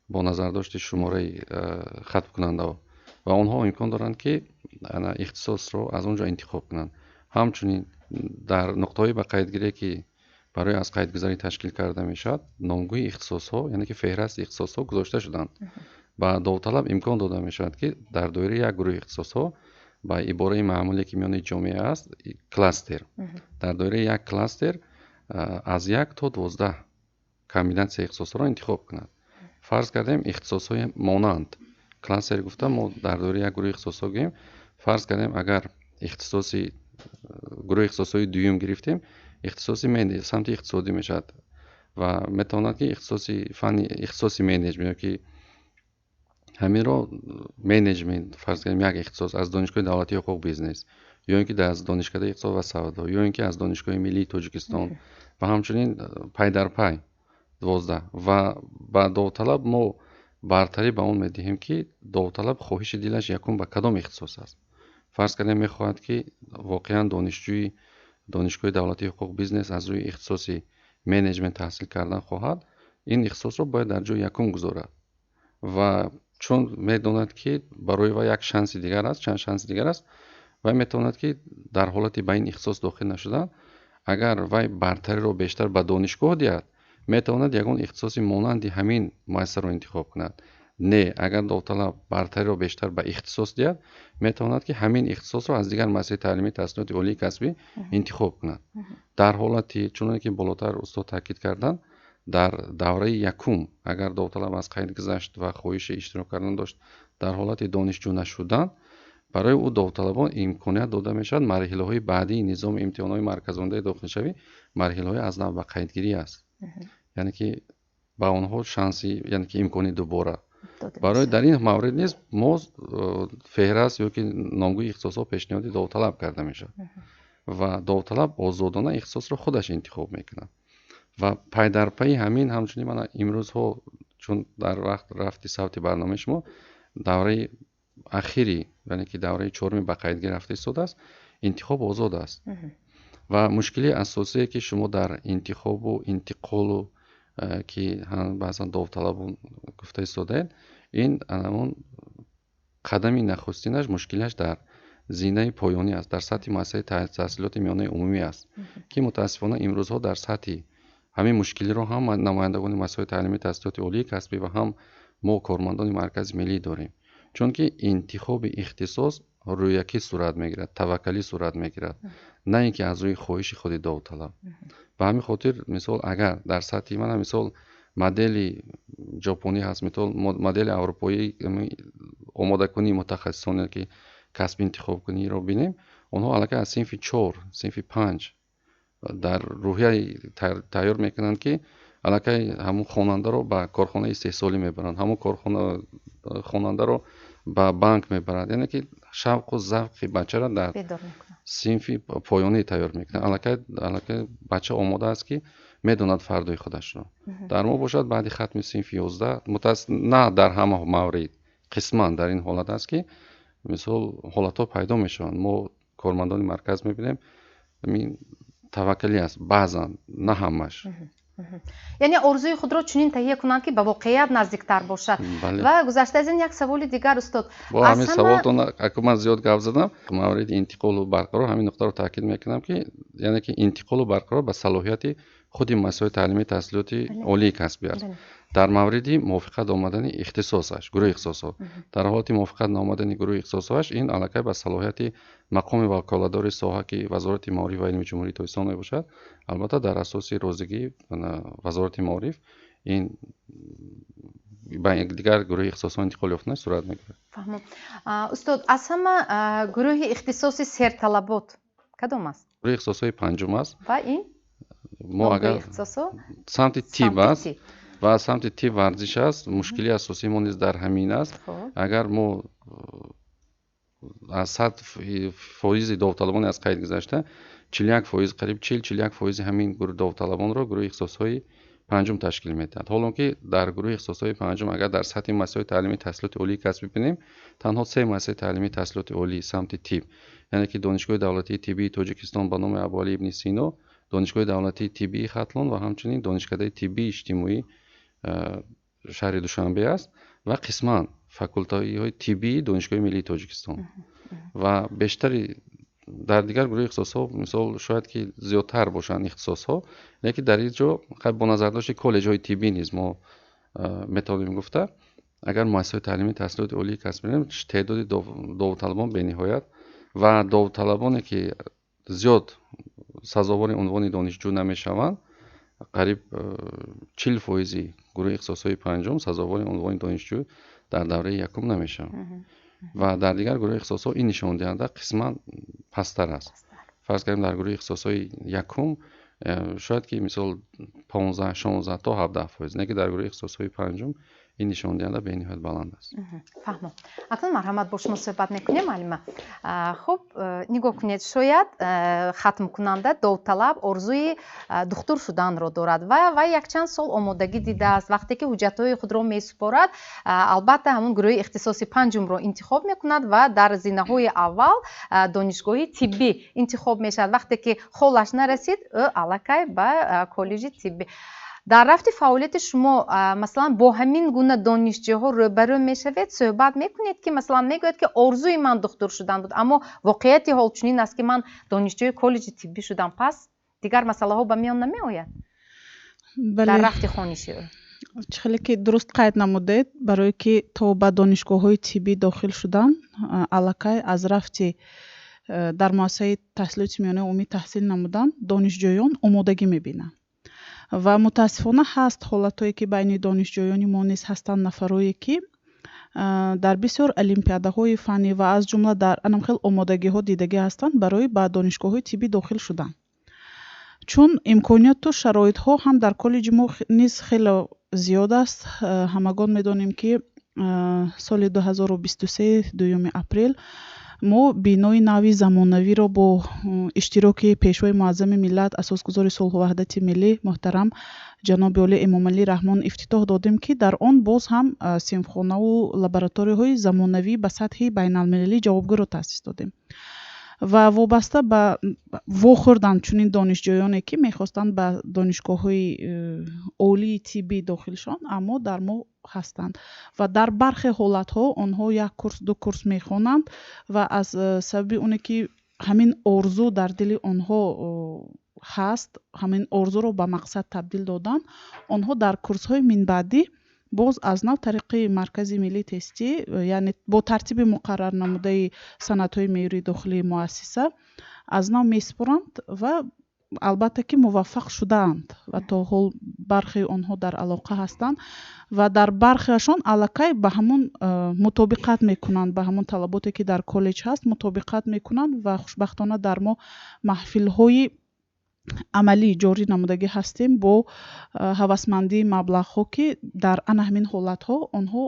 бо назардошти шумораи хатмкунандаҳо, ва онҳо имкон доранд, ки ихтисосро аз он ҷо интихоб кунанд. Ҳамчунин дар нуқтаҳои ба қайдгирие, ки барои аз қайдгузарӣ ташкил карда мешавад, номгӯи ихтисосҳо, яъне ки феҳрасти ихтисосҳо гузошта шуданд. Ба довталаб имкон дода мешавад, ки дар доираи як гурӯҳи ихтисосҳо, ба ибораи маъмуле, ки миёни ҷомеа аст, кластер, дар доираи як кластер аз 1 то 12 комбинатсияи ихтисосҳоро интихоб кунад. Фарз кардем, ихтисосҳои монанд, кластер гуфта, мо дар доираи як гурӯҳи ихтисосҳо гӯем. Фарз кардем, агар ихтисоси гурӯҳи ихтисосҳои дуюм гирифтем, ихтисоси самти иқтисодӣ мешавад ва метавонад, ки ихтисоси фанни ихтисоси менеҷмент ё ки ҳаминро менеҷмент, фарз кардем, як ихтисос аз Донишгоҳи давлатии ҳуқуқ бизнес ё ин ки аз Донишкадаи иқтисод ва савдо, ё ин ки аз Донишгоҳи миллии Тоҷикистон ва ҳамчунин пай дар пай 12. Ва ба довталаб мо бартарӣ ба он медиҳем, ки довталаб хоҳиши дилаш якум ба кадом ихтисос аст. Фарз кардем, мехоҳад, ки воқеан донишҷӯи Донишгоҳи давлатии ҳуқуқ бизнес аз рӯи ихтисоси менеҷмент таҳсил кардан хоҳад, ин ихтисосро бояд дар ҷои якум гузорад. Ва чун медонад, ки барои вай як шанси дигар аст, чанд шанси дигар аст, вай метавонад, ки дар ҳолати ба ин ихтисос дохил нашудан, агар вай бартариро бештар ба донишгоҳ диҳад, метавонад ягон ихтисоси монанди ҳамин муассисаро интихоб кунад. Не, агар довталаб бартариро бештар ба ихтисос диҳад, метавонад, ки ҳамин ихтисосро аз дигар муассисаи таълимии таҳсилоти олии касбӣ интихоб кунад. Дар ҳолати чуноне ки болотар устод таъкид карданд, дар давраи якум, агар довталаб аз қайд гузашт ва хоҳиши иштирок кардан дошт, дар ҳолати донишҷӯ нашудан, барои ӯ довталабон имконият дода мешавад. Марҳилаҳои баъдии низоми имтиҳонҳои марказондаи дохилшавӣ марҳилаҳои аз нав ба қайдгирӣ аст, яъне ки ба онҳо шанси, яъне ки имкони дубора. Барои дар ин маврид низ мо феҳраст ё ки номгӯи ихтисосҳо пешниҳоди довталаб карда мешавад ва довталаб озодона ихтисосро худаш интихоб мекунад. Ва пайдарпайи ҳамин, ҳамчунин мана имрӯзҳо, чун дар вақт рафти савти барномаи шумо давраи ахири, яъне ки давраи чоруми ба қайдгирӣ рафта истодааст, интихоб озод аст. Ва мушкилии асосие, ки шумо дар интихобу интиқолу, ки баъзан довталабон гуфта истодаед, ин ҳамон қадами нахустинаш, мушкилиаш дар зинаи поёнӣ аст, дар сатҳи муассисаи таҳсилоти миёнаи умумӣ аст, ки мутаассифона имрӯзҳо дар сатҳи ҳамин мушкилиро ҳам намояндагони муассисаҳои таълимии таҳсилоти олии касбӣ ва ҳам мо, кормандони Маркази миллӣ, дорем. Чунки интихоби ихтисос рӯякӣ сурат мегирад, таваккалӣ сурат мегирад, на ин ки аз рӯи хоҳиши худи довталаб. Ба ҳамин хотир, мисол, агар дар сатҳи мана, мисол, модели ҷопонӣ ҳаст, мисол, модели аврупоӣ, омодакунии мутахассисоне, ки касби интихобкуниро бинем, онҳо аллакай аз синфи чор, синфи панҷ дар рӯҳияи тайёр мекунанд, ки аллакай ҳамун хонандаро ба корхонаи истеҳсолӣ мебаранд, ҳамун корхона хонандаро ба банк мебаранд, яъне ки шавқу завқи бачаро дар синфи поёнӣ тайёр мекунанд. Аллакай бача омода аст, ки медонад фардои худашро. Дар мо бошад, баъди хатми синфи 11, на дар ҳама маврид, қисман дар ин ҳолат аст, ки мисол, ҳолатҳо пайдо мешаванд, мо кормандони марказ мебинем, таваккалӣ аст баъзан, на ҳамаш. Яъне орзуи худро чунин таҳия кунанд, ки ба воқеият наздиктар бошад. Ва гузашта аз ин, як саволи дигар, устод. Бо ҳамин саволтон, аку ман зиёд гап задам, мавриди интиқолу барқарор, ҳамин нуқтаро таъкид мекунам, ки яъне ки интиқолу барқарор ба салоҳияти худи муассисаҳои таълимии таҳсилоти олии касбӣ аст. Дар мавриди мувофиқат омадани ихтисосаш, гурӯҳи ихтисосҳо, дар ҳолати мувофиқат наомадани гурӯҳи ихтисосҳояш, ин аллакай ба салоҳияти мақоми ваколатдори соҳа, ки Вазорати маориф ва илми Ҷумҳурии Тоҷикистон мебошад, албатта, дар асоси розигии Вазорати маориф ин ба дигар гурӯҳи ихтисосҳо интиқол ёфтанаш сурат мегирад. Фаҳмом. Устод, аз ҳама гурӯҳи ихтисоси серталабот кадом аст? Гурӯҳи ихтисосҳои панҷум аст. Ва ин мо агар самти тиб аст ва самти тиб варзиш аст. Мушкили асосии мо низ дар ҳамин аст. Агар мо аз 100 фоизи довталабони аз қайд гузашта, 41%, қариб 40-41 фоизи ҳамин довталабонро гурӯҳи ихтисосҳои панҷум ташкил медиҳад. Ҳолон ки дар гурӯҳи ихтисосҳои панҷум агар дар сатҳи муассисаҳои таълимии таҳсилоти олии касбӣ бинем, танҳо се муассисаи таълимии таҳсилоти олии самти тиб, яъне ки Донишгоҳи давлатии тиббии Тоҷикистон ба номи Абуалӣ ибни Сино, Донишгоҳи давлатии тиббии Хатлон ва ҳамчунин Донишкадаи тиббии иҷтимоӣ шаҳри Душанбе аст ва қисман факултаҳои тиббии Донишгоҳи миллии Тоҷикистон. Ва бештари дар дигар гурӯҳи ихтисосҳо, мисол, шояд ки зиёдтар бошанд ихтисосҳо, лекин дар ин ҷо бо назардошти коллеҷҳои тиббӣ низ мо метавонем гуфта, агар муассисаҳои таълимии таҳсилоти олии касб бинем, теъдоди довталабон бениҳоят ва довталабоне ки зиёд сазовори унвони донишҷӯ намешаванд, қариб 40 фоизи гурӯҳи ихтисосҳои панҷум сазовори унвони донишҷӯ дар давраи якум намешаванд ва дар дигар гурӯҳи ихтисосҳо ин нишондиҳанда қисман пасттар аст. Фарз кардем, дар гурӯҳи ихтисосҳои якум шояд ки, мисол, 15, 16 то 17 фоиз, не ки дар гурӯҳи ихтисосҳои панҷум ин нишондиҳанда бениҳоят баланд аст. Фаҳмом. Акнун марҳамат, бо шумо суҳбат мекунем, муаллима. Хуб, нигоҳ кунед, шояд хатмкунанда, довталаб орзуи духтур шуданро дорад ва вай якчанд сол омодагӣ дидааст. Вақте ки ҳуҷҷатҳои худро месупорад, албатта, ҳамун гурӯҳи ихтисоси панҷумро интихоб мекунад ва дар зинаҳои аввал донишгоҳи тиббӣ интихоб мешавад. Вақте ки холаш нарасид, ӯ аллакай ба коллеҷи тиббӣ. Дар рафти фаъолияти шумо, масалан, бо ҳамин гуна донишҷӯҳо рӯбарӯ мешавед, суҳбат мекунед, ки, масалан, мегӯяд, ки орзуи ман духтур шудан буд, аммо воқеияти ҳол чунин аст, ки ман донишҷӯи коллеҷи тиббӣ шудам. Пас дигар масъалаҳо ба миён намеояд дар рафти хониши ӯ? Чӣ хеле ки дуруст қайд намудед, барое ки то ба донишгоҳҳои тиббӣ дохил шудан, аллакай аз рафти дар муассисаи таҳсилоти миёнаи умумӣ таҳсил намудан донишҷӯён омодагӣ мебинанд. Ва мутаассифона ҳаст ҳолатҳое, ки байни донишҷӯёни мо низ ҳастанд нафарое, ки дар бисёр олимпиадаҳои фаннӣ ва аз ҷумла дар анам хел омодагиҳо дидагӣ ҳастанд барои ба донишгоҳҳои тиббӣ дохил шудан, чун имконияту шароитҳо ҳам дар коллеҷи мо низ хеле зиёд аст. Ҳамагон медонем, ки соли 2023, 2 апрел мо бинои нави замонавиро бо иштироки Пешвои муаззами миллат, Асосгузори сулҳу ваҳдати миллӣ, муҳтарам ҷаноби олӣ Эмомалӣ Раҳмон ифтитоҳ додем, ки дар он боз ҳам синфхонаву лабораторияҳои замонавӣ ба сатҳи байналмилалӣ ҷавобгӯро таъсис додем. Ва вобаста ба вохӯрдан чунин донишҷӯёне, ки мехостанд ба донишгоҳҳои олии тиббӣ дохил шаванд, аммо дар мо ҳастанд ва дар бархе ҳолатҳо онҳо як курс, ду курс мехонанд ва аз сабаби оне ки ҳамин орзу дар дили онҳо ҳаст, ҳамин орзуро ба мақсад табдил додан, онҳо дар курсҳои минбаъдӣ боз аз нав тариқи Маркази миллии тестӣ, яъне бо тартиби муқаррарнамудаи санадҳои меъёрии дохилии муассиса, аз нав месупоранд ва албатта ки муваффақ шудаанд ва то ҳол бархеи онҳо дар алоқа ҳастанд ва дар бархеашон аллакай ба ҳамун мутобиқат мекунанд, ба ҳамун талаботе, ки дар коллеҷ ҳаст, мутобиқат мекунанд. Ва хушбахтона дар мо маҳфилҳои амалӣ ҷорӣ намудагӣ ҳастем бо ҳавасмандии маблағҳо, ки дар ана ҳамин ҳолатҳо онҳо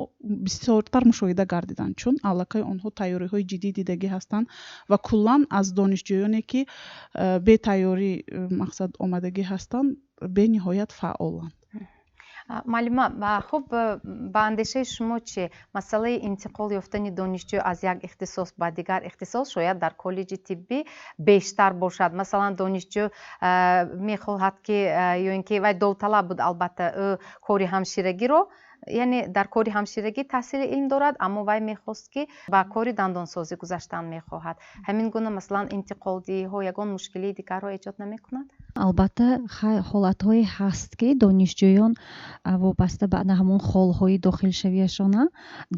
бисёртар мушоҳида гардиданд, чун аллакай онҳо тайёриҳои ҷиддӣ дидагӣ ҳастанд ва куллан аз донишҷӯёне, ки бетайёрӣ мақсад омадагӣ ҳастанд, бениҳоят фаъоланд. Муаллима, хуб, ба андешаи шумо чӣ? Масъалаи интиқол ёфтани донишҷӯ аз як ихтисос ба дигар ихтисос шояд дар коллеҷи тиббӣ бештар бошад. Масалан, донишҷӯ мехоҳад ки, ё ин ки вай довталаб буд, албатта, ӯ кори ҳамширагиро, яъне дар кори ҳамширагӣ таҳсили илм дорад, аммо вай мехост, ки ба кори дандонсозӣ гузаштан мехоҳад. Ҳамин гуна, масалан, интиқолдиҳиҳо ягон мушкилии дигарро эҷод намекунад? Албатта, ҳолатҳое ҳаст, ки донишҷӯён вобаста ба ҳамон холҳои дохилшавиашона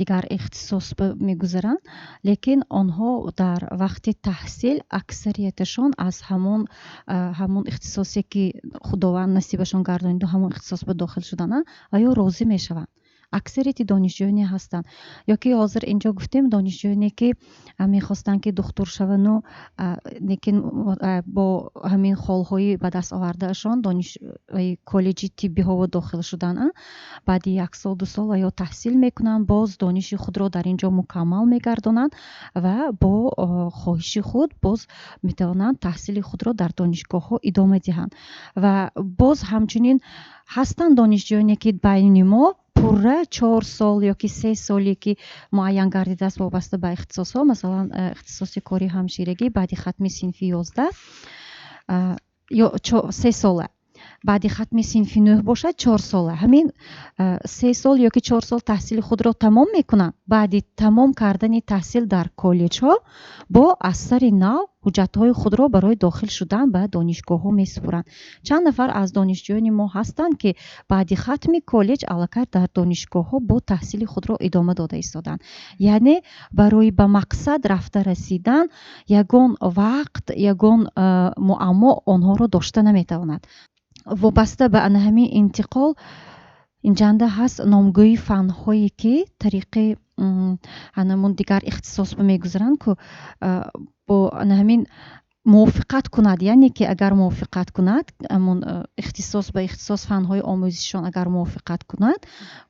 дигар ихтисос мегузаранд, лекин онҳо дар вақти таҳсил аксарияташон аз ҳамон ихтисосе, ки Худованд насибашон гардониду, ҳамон ихтисос ба дохил шудана ва ё розӣ мешаванд. Аксарияти донишҷӯёне ҳастанд, ё ки ҳозир инҷо гуфтем, донишҷӯёне, ки мехостанд, ки духтур шавану, лекин бо ҳамин холҳои ба даст овардаашон коллеҷи тиббиҳово дохил шуданд, баъди як сол, 2 сол ва ё таҳсил мекунанд, боз дониши худро дар ин ҷо мукаммал мегардонанд ва бо хоҳиши худ боз метавонанд таҳсили худро дар донишгоҳҳо идома диҳанд. Ва боз ҳамчунин ҳастанд донишҷӯёне, ки байни мо пурра 4 сол ёки 3 соле, ки муайян гардидааст вобаста ба ихтисосҳо, масалан, ихтисоси кори ҳамширагӣ баъди хатми синфи 11 ё 3 сола, баъди хатми синфи нӯҳ бошад 4 сола, ҳамин 3 сол ёки 4 сол таҳсили худро тамом мекунанд. Баъди тамом кардани таҳсил дар коллеҷҳо бо аз сари нав ҳуҷҷатҳои худро барои дохил шудан ба донишгоҳҳо месупоранд. Чанд нафар аз донишҷӯёни мо ҳастанд, ки баъди хатми коллеҷ аллакай дар донишгоҳҳо бо таҳсили худро идома дода истоданд. Яъне барои ба мақсад рафта расидан ягон вақт, ягон муаммо онҳоро дошта наметавонад. Вобаста ба ана ҳамин интиқол инҷанда ҳаст номгӯи фанҳое, ки тариқи анамун дигар ихтисос мегузаранд, ку бо ана ҳамин мувофиқат кунад. Яъне ки агар мувофиқат кунад, ҳамон ихтисос ба ихтисос, фанҳои омӯзишон агар мувофиқат кунад,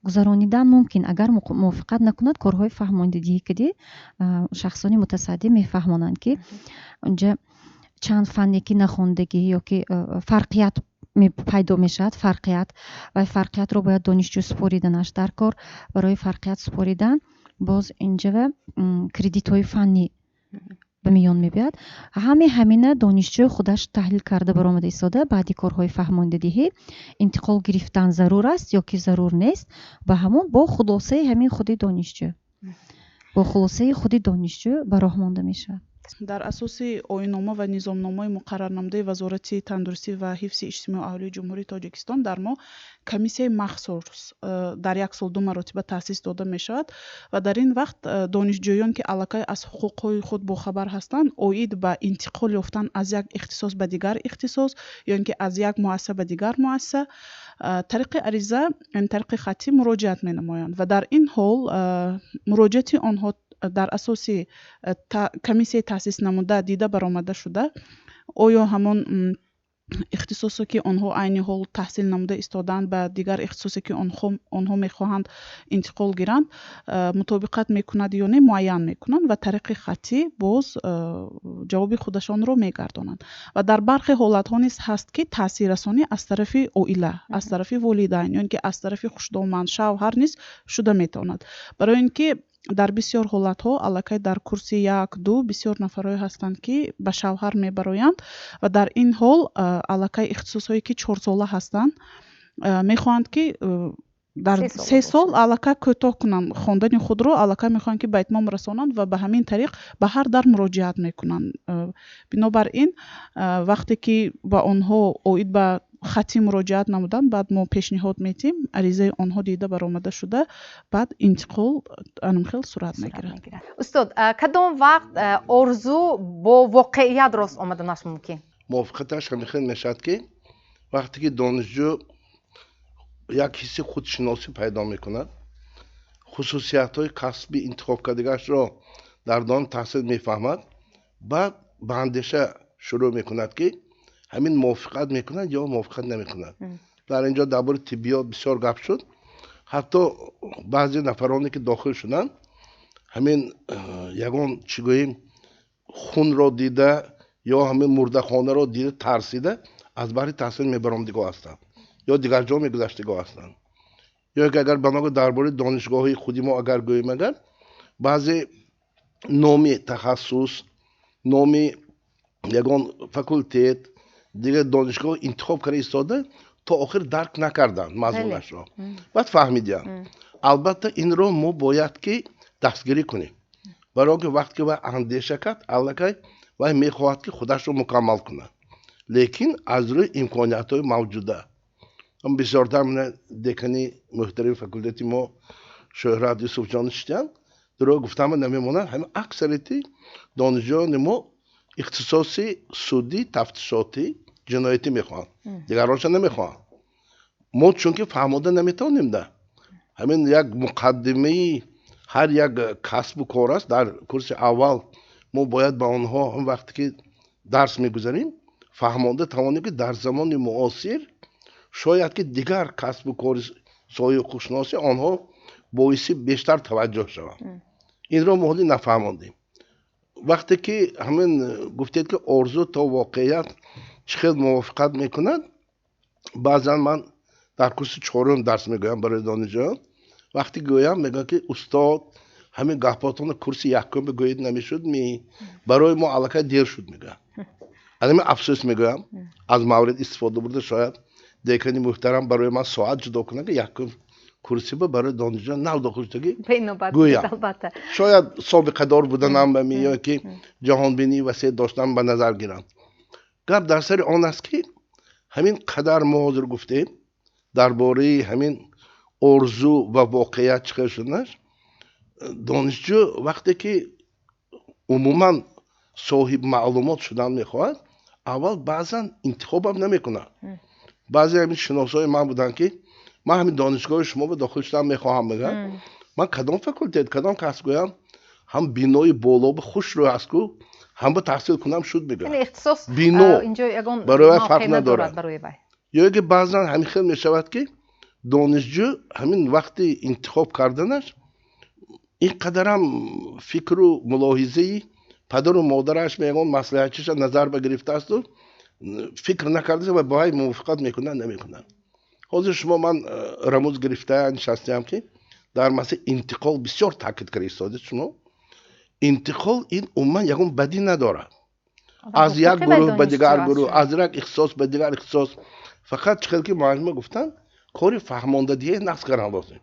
гузаронидан мумкин. Агар мувофиқат накунад, корҳои фаҳмондидиҳӣ киди шахсони мутасаддӣ мефаҳмонанд, ки унҷа чанд фанне ки нахондагӣ ё ки фарқият пайдо мешавад, фарқият ва фарқиятро бояд донишҷӯ супориданаш дар кор. Барои фарқият супоридан боз инҷава кредитҳои фаннӣ ба миён мебиёяд. Ҳаме ҳамина донишҷӯ худаш таҳлил карда баромада истода, баъди корҳои фаҳмондадиҳӣ интиқол гирифтан зарур аст ё ки зарур нест, ба ҳамон бо хулосаи ҳамин худи донишҷӯ, бо хулосаи худи донишҷӯ ба роҳ монда мешавад. Дар асоси оиннома ва низомномаи муқаррарнамудаи Вазорати тандурустӣ ва ҳифзи иҷтимоии аҳолии Ҷумҳурии Тоҷикистон дар мо комиссияи махсус дар як сол ду маротиба таъсис дода мешавад ва дар ин вақт донишҷӯён, ки аллакай аз ҳуқуқҳои худ бохабар ҳастанд, оид ба интиқол ёфтан аз як ихтисос ба дигар ихтисос ё ин ки аз як муассиса ба дигар муассиса тариқи ариза, яъне тариқи хаттӣ муроҷиат менамоянд ва дар ин ҳол муроҷиати онҳо дар асоси комиссияи таъсис намуда дида баромада шуда, оё ҳамон ихтисосе, ки онҳо айни ҳол таҳсил намуда истодаанд, ба дигар ихтисосе, ки онҳо мехоҳанд интиқол гиранд, мутобиқат мекунад ё не, муайян мекунанд ва тариқи хаттӣ боз ҷавоби худашонро мегардонанд. Ва дар бархе ҳолатҳо низ ҳаст, ки таъсиррасонӣ аз тарафи оила, аз тарафи волидайн ё ин ки аз тарафи хушдоман, шавҳар низ шуда метавонад, барои ин ки дар бисёр ҳолатҳо аллакай дар курси як, ду бисёр нафарҳое ҳастанд, ки ба шавҳар мебароянд ва дар ин ҳол аллакай ихтисосҳое, ки 4сола ҳастанд, мехоҳанд, ки дар 3 сол аллакай кӯтоҳ кунанд хондани худро, аллакай мехоҳанд, ки ба итмом расонанд ва ба ҳамин тариқ ба ҳар дар муроҷиат мекунанд. Бинобар ин, вақте ки ба онҳо оид ба хаттӣ муроҷиат намуданд, баъд мо пешниҳод метиҳем, аризаи онҳо дида баромада шуда, баъд интиқол анамхел сурат мегирад. Устод, кадом вақт орзу бо воқеият рост омаданаш мумкин? Мувофиқаташ ҳамин мешавад, ки вақте ки донишҷӯ як ҳисси худшиносӣ пайдо мекунад, хусусиятҳои касби интихобкардагиашро дар давоми таҳсил мефаҳмад, баъд ба андеша шурӯъ мекунад, ки ҳамин мувофиқат мекунад ё мувофиқат намекунад. Дар ин ҷо дар бораи тиббиёт бисёр гап шуд. Ҳатто баъзе нафароне, ки дохил шуданд, ҳамин ягон, чӣ гӯем, хунро дида ё ҳамин мурдахонаро дида тарсида, аз баҳри таҳсил мебаромадигоҳ ҳастанд ё дигар ҷо мегузаштигоҳ ҳастанд. Ё ки агар баного дар бораи донишгоҳи худи мо агар гӯем, агар баъзе номи тахассус, номи ягон факултет, дигар донишгоҳ интихоб карда истода, то охир дарк накарданд мазмунашро, баъд фаҳмидиям. Албатта, инро мо бояд ки дастгирӣ кунем, барои он ки вақте ки вай андеша кард, аллакай вай мехоҳад, ки худашро мукаммал кунад. Лекин аз рӯи имкониятҳои мавҷуда. Бисёртар декани муҳтарами факултети мо Шӯҳрат Юсуфҷон шиштиянд, дурӯғ гуфтама намемонанд, ҳамин аксарияти донишҷӯёни мо ихтисоси судӣ, тафтишотӣ, ҷиноятӣ мехоҳанд, дигаронша намехоҳанд. Мо чунки фаҳмода наметавонем да. Ҳамин як муқаддимаи ҳар як касбу кор аст. Дар курси аввал мо бояд ба онҳо ҳам вақте ки дарс мегузарем, фаҳмонда тавонем, ки дар замони муосир шояд ки дигар касбу кори соҳаи ҳуқуқшиносӣ онҳо боиси бештар таваҷҷӯҳ шаванд. Инро мо ҳоли нафаҳмондем. Вақте ки ҳамин гуфтед, ки орзу то воқеият чӣ хел мувофиқат мекунад, баъзан ман дар курси чорум дарс мегӯям барои донишҷӯён. Вақте гӯям, мегӯям, ки устод, ҳамин гапҳотонро курси якум бигӯед намешуд ми? Барои мо аллакай дер шуд, мегӯям. Аз ҳамин афсӯс мегӯям, аз маврид истифода бурда, шояд декани муҳтарам барои ман соат ҷудо кунад, ки якум курсиба барои донишҷӯён нав дохил шудагӣ гӯям. Шояд собиқадор буданам ба ми ё ки ҷаҳонбинии васеъ доштан ба назар гиранд. Гап дар сари он аст, ки ҳамин қадар мо ҳозир гуфтем дар бораи ҳамин орзу ва воқеият чӣ хел шуданаш, донишҷӯ вақте ки умуман соҳиб маълумот шудан мехоҳад, аввал баъзан интихобам намекунад. Баъзе ҳамин шиносҳои ман буданд, ки ман ҳамин донишгоҳи шумо ба дохил шудан мехоҳам, мегӯям. Ман кадом факултет, кадом касб гӯям, ҳам бинои боло ба хушрӯ аст ку, ҳам ба таҳсил кунам шуд, мегӯям. Бино барои вай фарқ надорад. Ё ки баъзан ҳамин хел мешавад, ки донишҷӯ ҳамин вақти интихоб карданаш ин қадарам фикру мулоҳизаи падару модараш, мегон маслиҳатчиша назар ба гирифтаасту фикр накардааст ва ба вай мувофиқат мекунад, намекунад. Ҳозир шумо ман рамуз гирифта нишастаам, ки дар масъалаи интиқол бисёр таъкид карда истодед шумо. Интиқол ин умуман ягон бадӣ надорад. Аз як гурӯҳ ба дигар гурӯҳ, аз як ихтисос ба дигар ихтисос. Фақат чӣ хел ки муаллима гуфтанд, кори фаҳмондадиҳе нақс кардан лозим.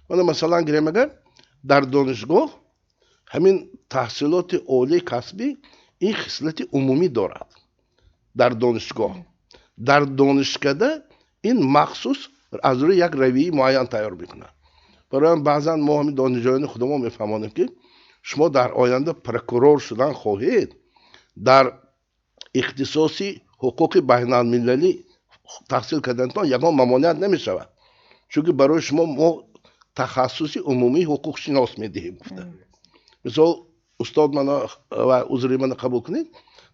Мана масалан гирем, агар дар донишгоҳ ҳамин таҳсилоти олии касбӣ ин хислати умумӣ дорад. Дар донишгоҳ. Дар донишкада ин махсус аз рӯи як равияи муайян тайёр мекунад. Барои ҳам баъзан мо ҳамин донишҷӯёни худамон мефаҳмонем, ки шумо дар оянда прокурор шудан хоҳед, дар ихтисоси ҳуқуқи байналмилалӣ таҳсил карданатон ягон мамоният намешавад, чунки барои шумо мо тахассуси умумии ҳуқуқшинос медиҳем, гуфта. Мисол, устод, мана ва узри мана қабул кунед,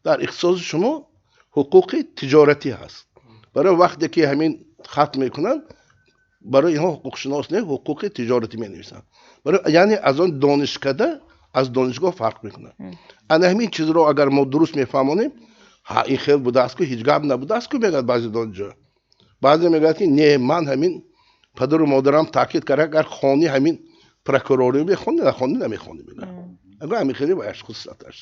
дар ихтисоси шумо ҳуқуқи тиҷоратӣ ҳаст. Барои вақте ки ҳамин хатм мекунанд, барои инҳо ҳуқуқшинос не, ҳуқуқи тиҷоратӣ менависанд. Яъне аз он донишкада аз донишгоҳ фарқ мекунад. Ана ҳамин чизро агар мо дуруст мефаҳмонем, ҳа, ин хел будааст ку, ҳеҷ гап набудааст ку, мегӯяд баъзе донишҷӯ. Баъзе мегӯяд, ки не, ман ҳамин падару модарам таъкид кард, агар хони ҳамин прокурорӣ мехони, нахони намехони, мегӯяд. Агар ҳамин хеле ваяш хусусияташ.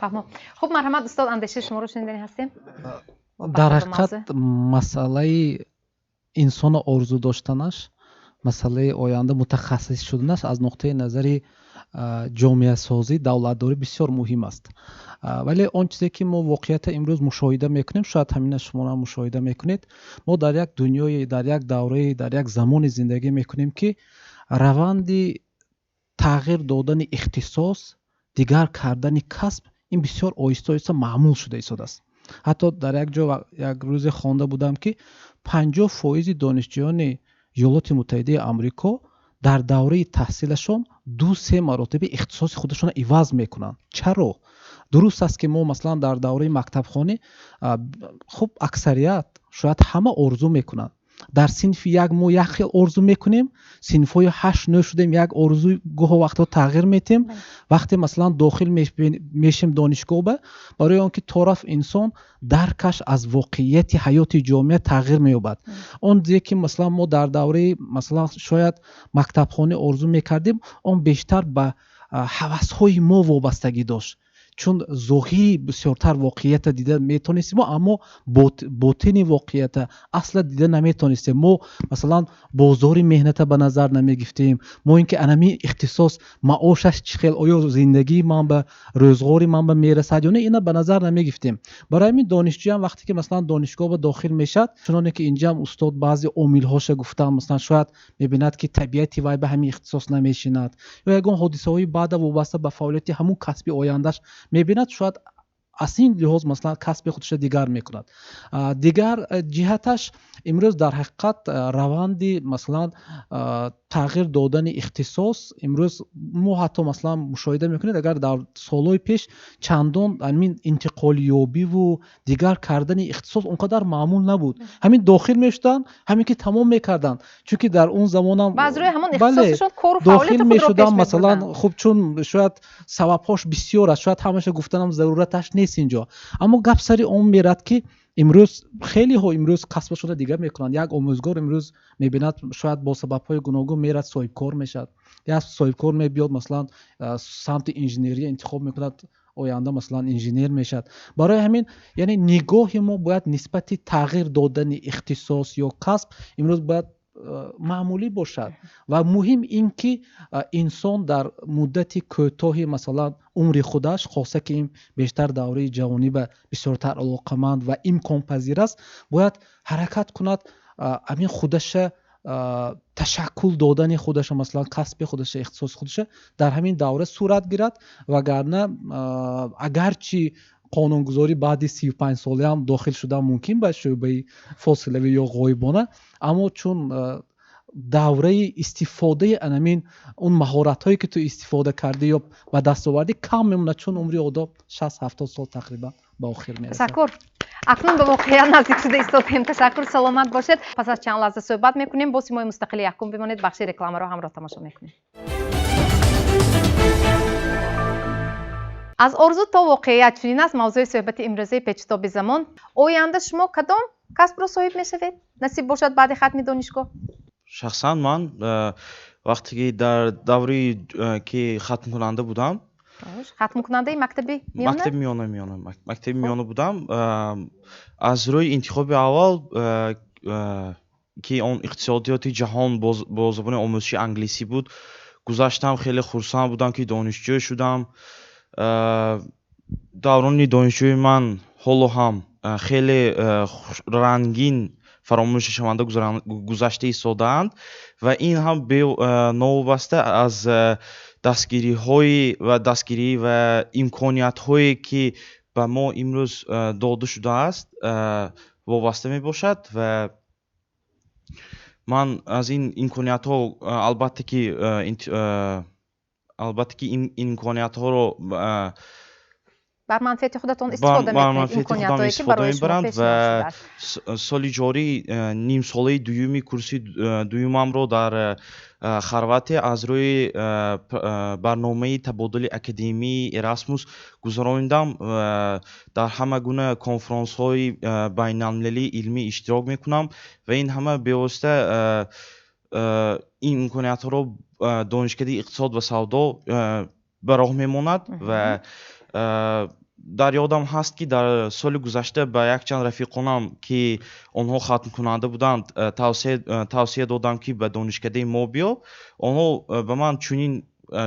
Фаҳмо. Хуб, марҳамат, устод, андешаи шуморо шунидани ҳастем. Дар ҳақиқат масъалаи инсоно орзу доштанаш, масъалаи оянда мутахассис шуданаш аз нуқтаи назари ҷомеасозӣ, давлатдорӣ бисёр муҳим аст. Вале он чизе ки мо воқеията имрӯз мушоҳида мекунем, шояд ҳамина шуморо мушоҳида мекунед, мо дар як дунёе, дар як даврае, дар як замоне зиндагӣ мекунем, ки раванди тағйир додани ихтисос, дигар кардани касб ин бисёр оҳиста оҳиста маъмул шуда истодааст. Ҳатто дар як ҷо як рӯзе хонда будам, ки 50% донишҷӯёни Иёлоти Муттаҳидаи Амрико дар давраи таҳсилашон 2-3 маротиба ихтисоси худашонро иваз мекунанд. Чаро? Дуруст аст, ки мо масалан дар давраи мактабхонӣ хуб аксарият, шояд ҳама орзу мекунанд. Дар синфи як мо як хел орзу мекунем, синфҳои 8-9 шудем, як орзу гоҳо вақтҳо тағйир метем. Вақте масалан дохил мешем донишгоҳ ба, барои он ки тораф инсон даркаш аз воқеияти ҳаёти ҷомеа тағйир меёбад. Он зе ки масалан мо дар давраи масалан шояд мактабхонӣ орзу мекардем, он бештар ба ҳавасҳои мо вобастагӣ дошт. Чун зоҳирӣ бисёртар воқеията дида метонистем, аммо ботини воқеията асла дида наметонистем. Мо, масалан, бозори меҳната ба назар намегирифтем. Мо ин ки анами ихтисос маошаш чӣ хел, оё зиндагии ман ба рӯзғори ман ба мерасад ё не, ина ба назар намегирифтем. Барои ҳамин донишҷӯям вақте ки, масалан, донишгоҳ ба дохил мешавад, чуноне ки инҷаам устод баъзе омилҳоша гуфтанд, масалан, шояд мебинад, ки табиати вай ба ҳамин ихтисос намешинад ё ягон ҳодисаҳои баъда вобаста ба фаъолияти ҳамун касби ояндаш мебинад, шояд аз ин лиҳоз, масалан, касби худша дигар мекунад. Дигар ҷиҳаташ, имрӯз дар ҳақиқат раванди, масалан, тағйир додани ихтисос имрӯз мо ҳатто, масалан, мушоҳида мекунед, агар дар солҳои пеш чандон ҳамин интиқолёбиву дигар кардани ихтисос он қадар маъмул набуд. Ҳамин дохил мешуданд, ҳамин ки тамом мекарданд, чунки дар он замонам дохил мешудам, масалан, хуб, чун шояд сабабҳош бисёр аст, шояд ҳамаша гуфтанам зарураташ нест инҷо, аммо гап сари он мерад, ки имрӯз хелеҳо имрӯз касбашонро дигар мекунанд. Як омӯзгор имрӯз мебинад, шояд бо сабабҳои гуногун мерад, соҳибкор мешавад, як соҳибкор мебиёд, масалан, самти инженерия интихоб мекунад, оянда, масалан, инженер мешавад. Барои ҳамин, яъне, нигоҳи мо бояд нисбати тағйир додани ихтисос ё касб имрӯз бояд маъмулӣ бошад ва муҳим ин ки инсон дар муддати кӯтоҳи, масалан, умри худаш, хоса ки ин бештар давраи ҷавонӣ ба бисёртар алоқаманд ва имконпазир аст, бояд ҳаракат кунад ҳамин худаша ташаккул додани худаша, масалан, касби худаша, ихтисоси худаша дар ҳамин давра сурат гирад. Вагарна агарчи қонунгузорӣ баъди 35 солаам дохил шудан мумкин ба шӯъбаи фосилавӣ ё ғоибона, аммо чун давраи истифодаи анамин он маҳоратҳое ки ту истифода кардӣ ё ба даст овардӣ кам мемонад, чун умри одам 60-70 сол тақрибан ба охир мерасад. Ташаккур. Акнун ба воқеа наздик шуда истодаем. Ташаккур, саломат бошед. Пас аз чанд лаҳза суҳбат мекунем. Бо Симои мустақили якум бимонед, бахши рекламаро ҳамроҳ тамошо мекунем. Аз орзу то воқеият — чунин аст мавзӯи суҳбати имрӯзаи Печутоби замон. Оянда шумо кадом касбро соҳиб мешавед, насиб бошад, баъди хатми донишгоҳ? Шахсан ман вақте ки дар даври ки хатмкунанда будам, Хатмкунандаи мактаби миёна? Мактаби миёна, мактаби миёна будам, аз рӯи интихоби аввал, ки он иқтисодиёти ҷаҳон бо забони омӯзиши англисӣ буд, гузаштам. Хеле хурсанд будам, ки донишҷӯ шудам. Даврони донишҷӯи ман ҳоло ҳам хеле рангин, фаромӯшнашаванда гузашта истодаанд ва ин ҳам новобаста аз дастгириҳои ва дастгирӣ ва имкониятҳое, ки ба мо имрӯз дода шудааст, вобаста мебошад. Ва ман аз ин имкониятҳо албатта ки ин имкониятҳоро Бар манфиати худатон истифода мекунед, имкониятҳое ки барои шумо мебаранд. Ва соли ҷорӣ нимсолаи дуюми курси дуюмамро дар Хорватия аз рӯи барномаи табодули академии Эрасмус гузаронидам. Дар ҳама гуна конфронсҳои байналмилалии илмӣ иштирок мекунам ва ин ҳама бевосита ин имкониятҳоро Донишкадаи иқтисод ва савдо ба роҳ мемонад. Ва дар ёдам ҳаст, ки дар соли гузашта ба якчанд рафиқонам, ки онҳо хатмкунанда буданд, тавсия додам, ки ба донишкадаи мо биё. Онҳо ба ман чунин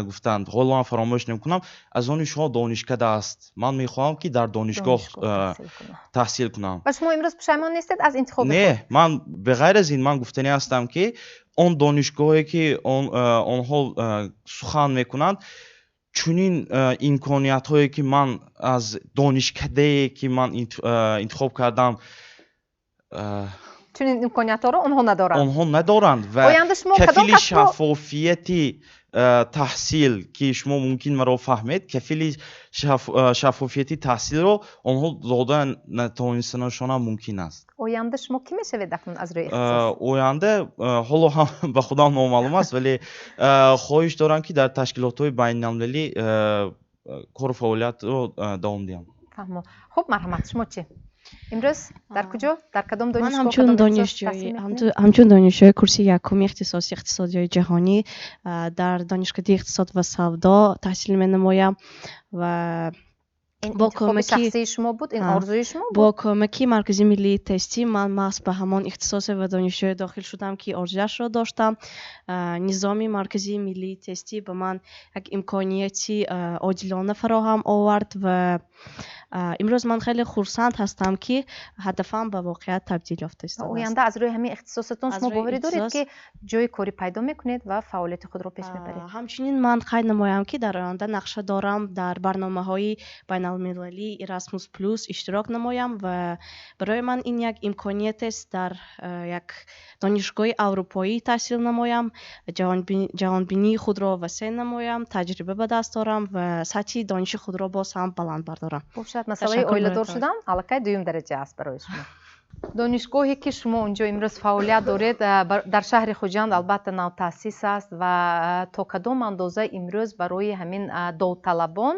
гуфтанд, ҳоло ман фаромӯш намекунам: «Аз они шумо донишкада аст, ман мехоҳам, ки дар донишгоҳ таҳсил кунам». Ва шумо имрӯз пушаймон нестед аз интихоби? Не, ман беғайр аз ин ман гуфтанӣ ҳастам, ки он донишгоҳе, ки онҳо сухан мекунанд, чунин имкониятҳое, ки ман аз донишкадае, ки ман интихоб кардам, Чунин имкониятҳоро онҳо надоранд. Онҳо надоранд. Ва кафили шаффофияти таҳсил, ки шумо мумкин маро фаҳмед, кафили шаффофияти таҳсилро онҳо дода натавонистанашонам мумкин аст. Оянда шумо кӣ мешавед акнун аз рӯи ихтисос? Оянда ҳоло ҳам ба худам номаълум аст, вале хоҳиш дорам, ки дар ташкилотҳои байналмилалӣ кору фаъолиятро давом диҳам. Фаҳмо. Хуб, марҳамат, шумо чӣ? Имрӯз дар куҷо, дар кадом донишгоҳ? Ман ҳамчун донишҷӯи курси якуми ихтисоси иқтисодиёи ҷаҳонӣ дар Донишкадаи иқтисод ва савдо таҳсил менамоям ва Ин интихоби шахсии шумо буд? Ин орзуи шумо буд? Бо кӯмаки Маркази миллии тестӣ ман маҳз ба ҳамон ихтисосе ва донишҷӯе дохил шудам, ки орзуяшро доштам. Низоми Маркази миллии тестӣ ба ман як имконияти одилона фароҳам овард ва имрӯз ман хеле хурсанд ҳастам, ки ҳадафам ба воқеият табдил ёфта истодааст. Оянда аз рӯи ҳамин ихтисосатон шумо боварӣ доред, ки ҷои корӣ пайдо мекунед ва фаъолияти худро пеш мебаред? Ҳамчунин ман қайд намоям, ки дар оянда нақша дорам дар барномаҳои байналмилалии Erasmus Plus иштирок намоям ва барои ман ин як имкониятест дар як донишгоҳи аврупоӣ таҳсил намоям, ҷаҳонбинии худро васеъ намоям, таҷриба ба даст орам ва сатҳи дониши худро боз ҳам баланд бардорам. Бошад, масъалаи оиладор шудан аллакай дуюм дараҷа аст барои шумо. Донишгоҳе, ки шумо унҷо имрӯз фаъолият доред, дар шаҳри Хуҷанд, албатта, навтаъсис аст ва то кадом андоза имрӯз барои ҳамин довталабон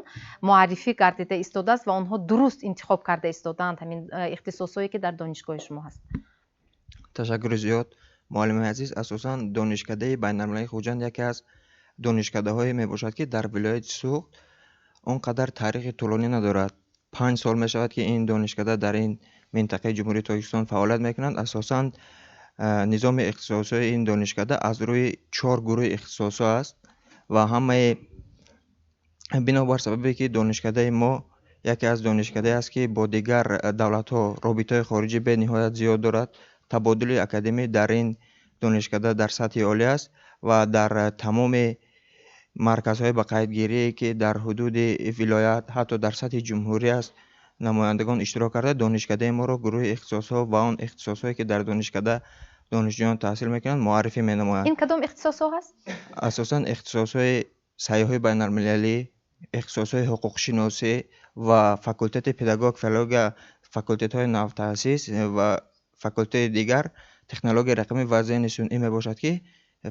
муаррифӣ гардида истодааст ва онҳо дуруст интихоб карда истодаанд ҳамин ихтисосҳое, ки дар донишгоҳи шумо ҳаст? Ташаккури зиёд, муаллимаи азиз. Асосан Донишкадаи байналмилалии Хуҷанд яке аз донишкадаҳое мебошад, ки дар вилояти Суғд он қадар таърихи тӯлонӣ надорад. 5 сол мешавад, ки ин донишкада дар ин минтақаи Ҷумҳурии Тоҷикистон фаъолият мекунанд. Асосан низоми ихтисосҳои ин донишкада аз рӯи чор гурӯҳи ихтисосҳо аст ва ҳамаи бинобар сабабе, ки донишкадаи мо яке аз донишкадае аст, ки бо дигар давлатҳо робитаҳои хориҷӣ бениҳоят зиёд дорад, табодули академӣ дар ин донишкада дар сатҳи олӣ аст ва дар тамоми марказҳои ба қайдгирие, ки дар ҳудуди вилоят, ҳатто дар сатҳи ҷумҳурӣ аст, намояндагон иштирок карда, донишкадаи моро, гурӯҳи ихтисосҳо ва он ихтисосҳое, ки дар донишкада донишҷӯён таҳсил мекунанд, муаррифӣ менамоянд. Ин кадом ихтисосҳо ҳаст? Асосан ихтисосҳои сайёҳии байналмилалӣ, ихтисосҳои ҳуқуқшиносӣ ва факултети педагог, филология, факултетҳои навтаъсис ва факултети дигар технологияи рақамӣ ва зеҳни сунъӣ мебошад, ки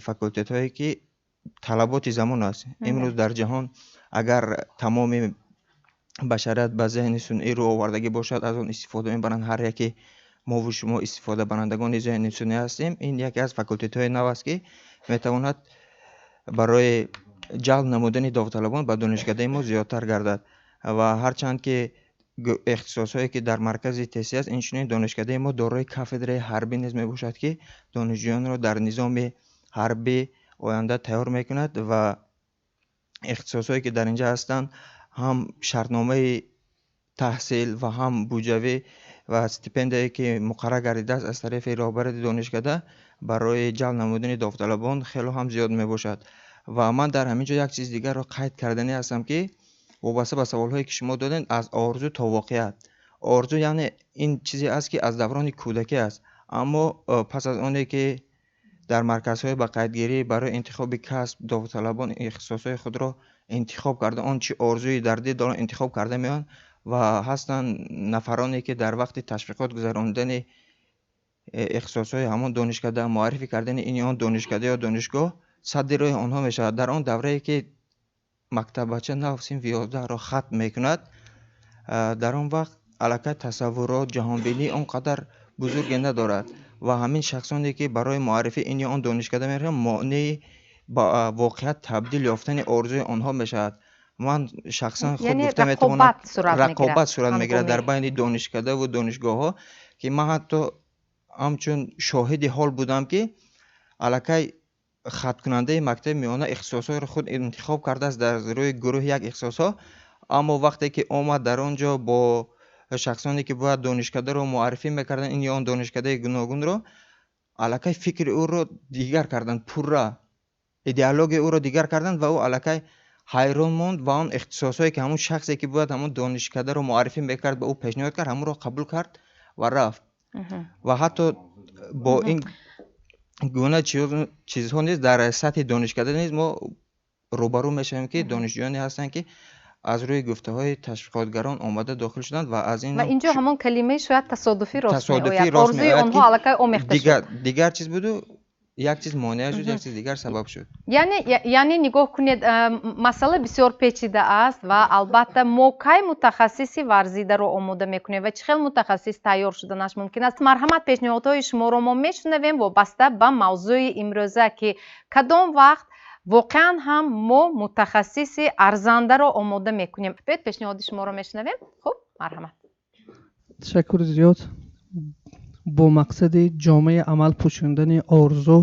факултетҳое, ки талаботи замон аст. Имрӯз дар ҷаҳон агар тамоми башарият ба зеҳни сунъӣ рӯ овардагӣ бошад, аз он истифода мебаранд, ҳар яке мову шумо истифодабарандагони зеҳни сунъӣ ҳастем. Ин яке аз факултетҳои нав аст, ки метавонад барои ҷалб намудани довталабон ба донишкадаи мо зиёдтар гардад. Ва ҳарчанд ки ихтисосҳое, ки дар маркази тестӣ аст, инчунин донишкадаи мо дорои кафедраи ҳарбӣ низ мебошад, ки донишҷӯёнро дар низоми ҳарбӣ оянда тайёр мекунад. Ва ихтисосҳое, ки дар инҷа ҳастанд, ҳам шартномаи таҳсил ва ҳам буҷавӣ ва стипендияе, ки муқаррар гардидааст аз тарафи роҳбарияти донишкада, барои ҷалб намудани довталабон хело ҳам зиёд мебошад. Ва ман дар ҳамин ҷо як чизи дигарро қайд карданӣ ҳастам, ки вобаста ба саволҳое, ки шумо додед, аз орзу то воқеият. Орзу, яъне ин чизе аст, ки аз даврони кӯдакӣ аст, аммо пас аз оне ки дар марказҳои ба қайдгирӣ барои интихоби касб довталабон ихтисосҳои худро интихоб карда, он чи орзуи дар дил доранд, интихоб карда меоянд. Ва ҳастанд нафароне, ки дар вақти ташвиқот гузаронидани ихтисосҳои ҳамон донишкада, муаррифӣ кардани ин ё он донишкада ё донишгоҳ садди роҳи онҳо мешавад. Дар он даврае, ки мактаббача нав синфи 11-ро хатм мекунад, дар он вақт аллакай тасаввурот, ҷаҳонбинӣ он қадар бузурге надорад ва ҳамин шахсоне, ки барои муаррифии ин ё он донишкада мераванд, монеи ба воқеият табдил ёфтани орзуи онҳо мешавад. Ман шахсан худ гуфта метавонам, рақобат сурат мегирад дар байни донишкадаву донишгоҳҳо, ки ман ҳатто ҳамчун шоҳиди ҳол будам, ки аллакай хатмкунандаи мактаби миёна ихтисосҳоро худ интихоб кардааст дар рӯи гурӯҳи як ихтисосҳо, аммо вақте ки омад, дар он ҷо бо шахсоне, ки бояд донишкадаро муаррифӣ мекарданд, ин ё он донишкадаи гуногунро, аллакай фикри ӯро дигар карданд, пурра идеологияи ӯро дигар карданд ва ӯ аллакай ҳайрон монд ва он ихтисосҳое, ки ҳамон шахсе, ки бояд ҳамон донишкадаро муаррифӣ мекард, ба ӯ пешниҳод кард, ҳамонро қабул кард ва рафт. Ва ҳатто бо ин гуна чизҳо низ дар сатҳи донишкада низ мо рӯбарӯ мешавем, ки донишҷӯёне ҳастанд, ки аз рӯи гуфтаҳои ташвиқотгарон омада дохил шуданд ва аз ин Ва инҷо ҳамон калимаи шояд тасодуфӣ рост меояд, орзуи онҳо аллакай омехта шуд. Дигар чиз буду, як чиз монеа шуд, як чиз дигар сабаб шуд. Яъне нигоҳ кунед, масъала бисёр печида аст ва албатта мо кай мутахассиси варзидаро омода мекунем ва чӣ хел мутахассис тайёр шуданаш мумкин аст? Марҳамат, пешниҳодҳои шуморо мо мешунавем вобаста ба мавзӯи имрӯза, ки кадом вақт Воқеан ҳам мо мутахассиси арзандаро омода мекунем. Биёед, пешниҳоди шуморо мешунавем. Хуб, марҳамат. Ташаккури зиёд. Бо мақсади ҷомаи амал пӯшондани орзу,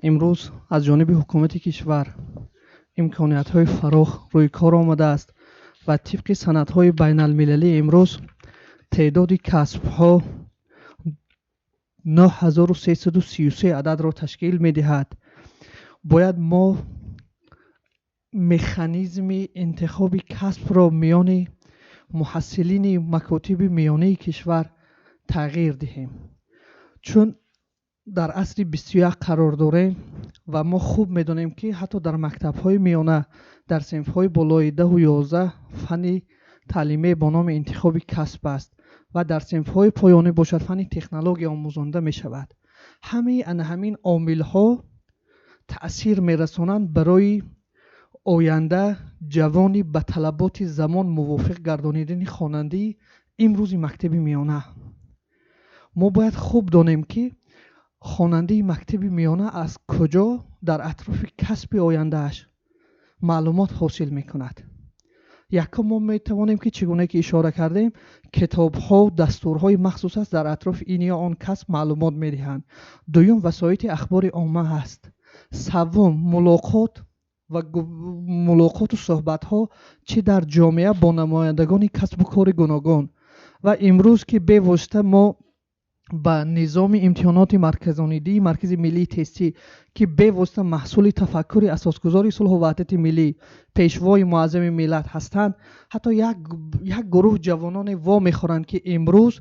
имрӯз аз ҷониби ҳукумати кишвар имкониятҳои фарох рӯи кор омадааст ва тибқи санадҳои байналмилалӣ имрӯз теъдоди касбҳо 9333 ададро ташкил медиҳад. Бояд мо механизми интихоби касбро миёни муҳассилини макотиби миёнаи кишвар тағйир диҳем, чун дар асри 21 қарор дорем ва мо хуб медонем, ки ҳатто дар мактабҳои миёна, дар синфҳои болои 10-у 11 фанни таълимие бо номи интихоби касб аст ва дар синфҳои поёнӣ бошад, фанни технология омӯзонда мешавад. Ҳамаи ана ҳамин омилҳо таъсир мерасонанд барои оянда ҷавони ба талаботи замон мувофиқ гардонидани хонандаи имрӯзи мактаби миёна. Мо бояд хуб донем, ки хонандаи мактаби миёна аз куҷо дар атрофи касби ояндааш маълумот ҳосил мекунад. Якум, мо метавонем, ки чӣ гуна ки ишора кардем, китобҳо, дастурҳои махсус аст, дар атрофи ин ё он касб маълумот медиҳанд. Дуюм, васоити ахбори омма ҳаст. Севум, мулоқот ва мулоқоту суҳбатҳо чӣ дар ҷомеа бо намояндагони касбу кори гуногун. Ва имрӯз, ки бевосита мо ба низоми имтиҳоноти марказонидии Маркази миллии тестӣ, ки бевосита маҳсули тафаккури асосгузори сулҳу ваҳдати миллӣ, пешвои муаззами миллат ҳастанд, ҳатто як гурӯҳ ҷавононе во мехӯранд, ки имрӯз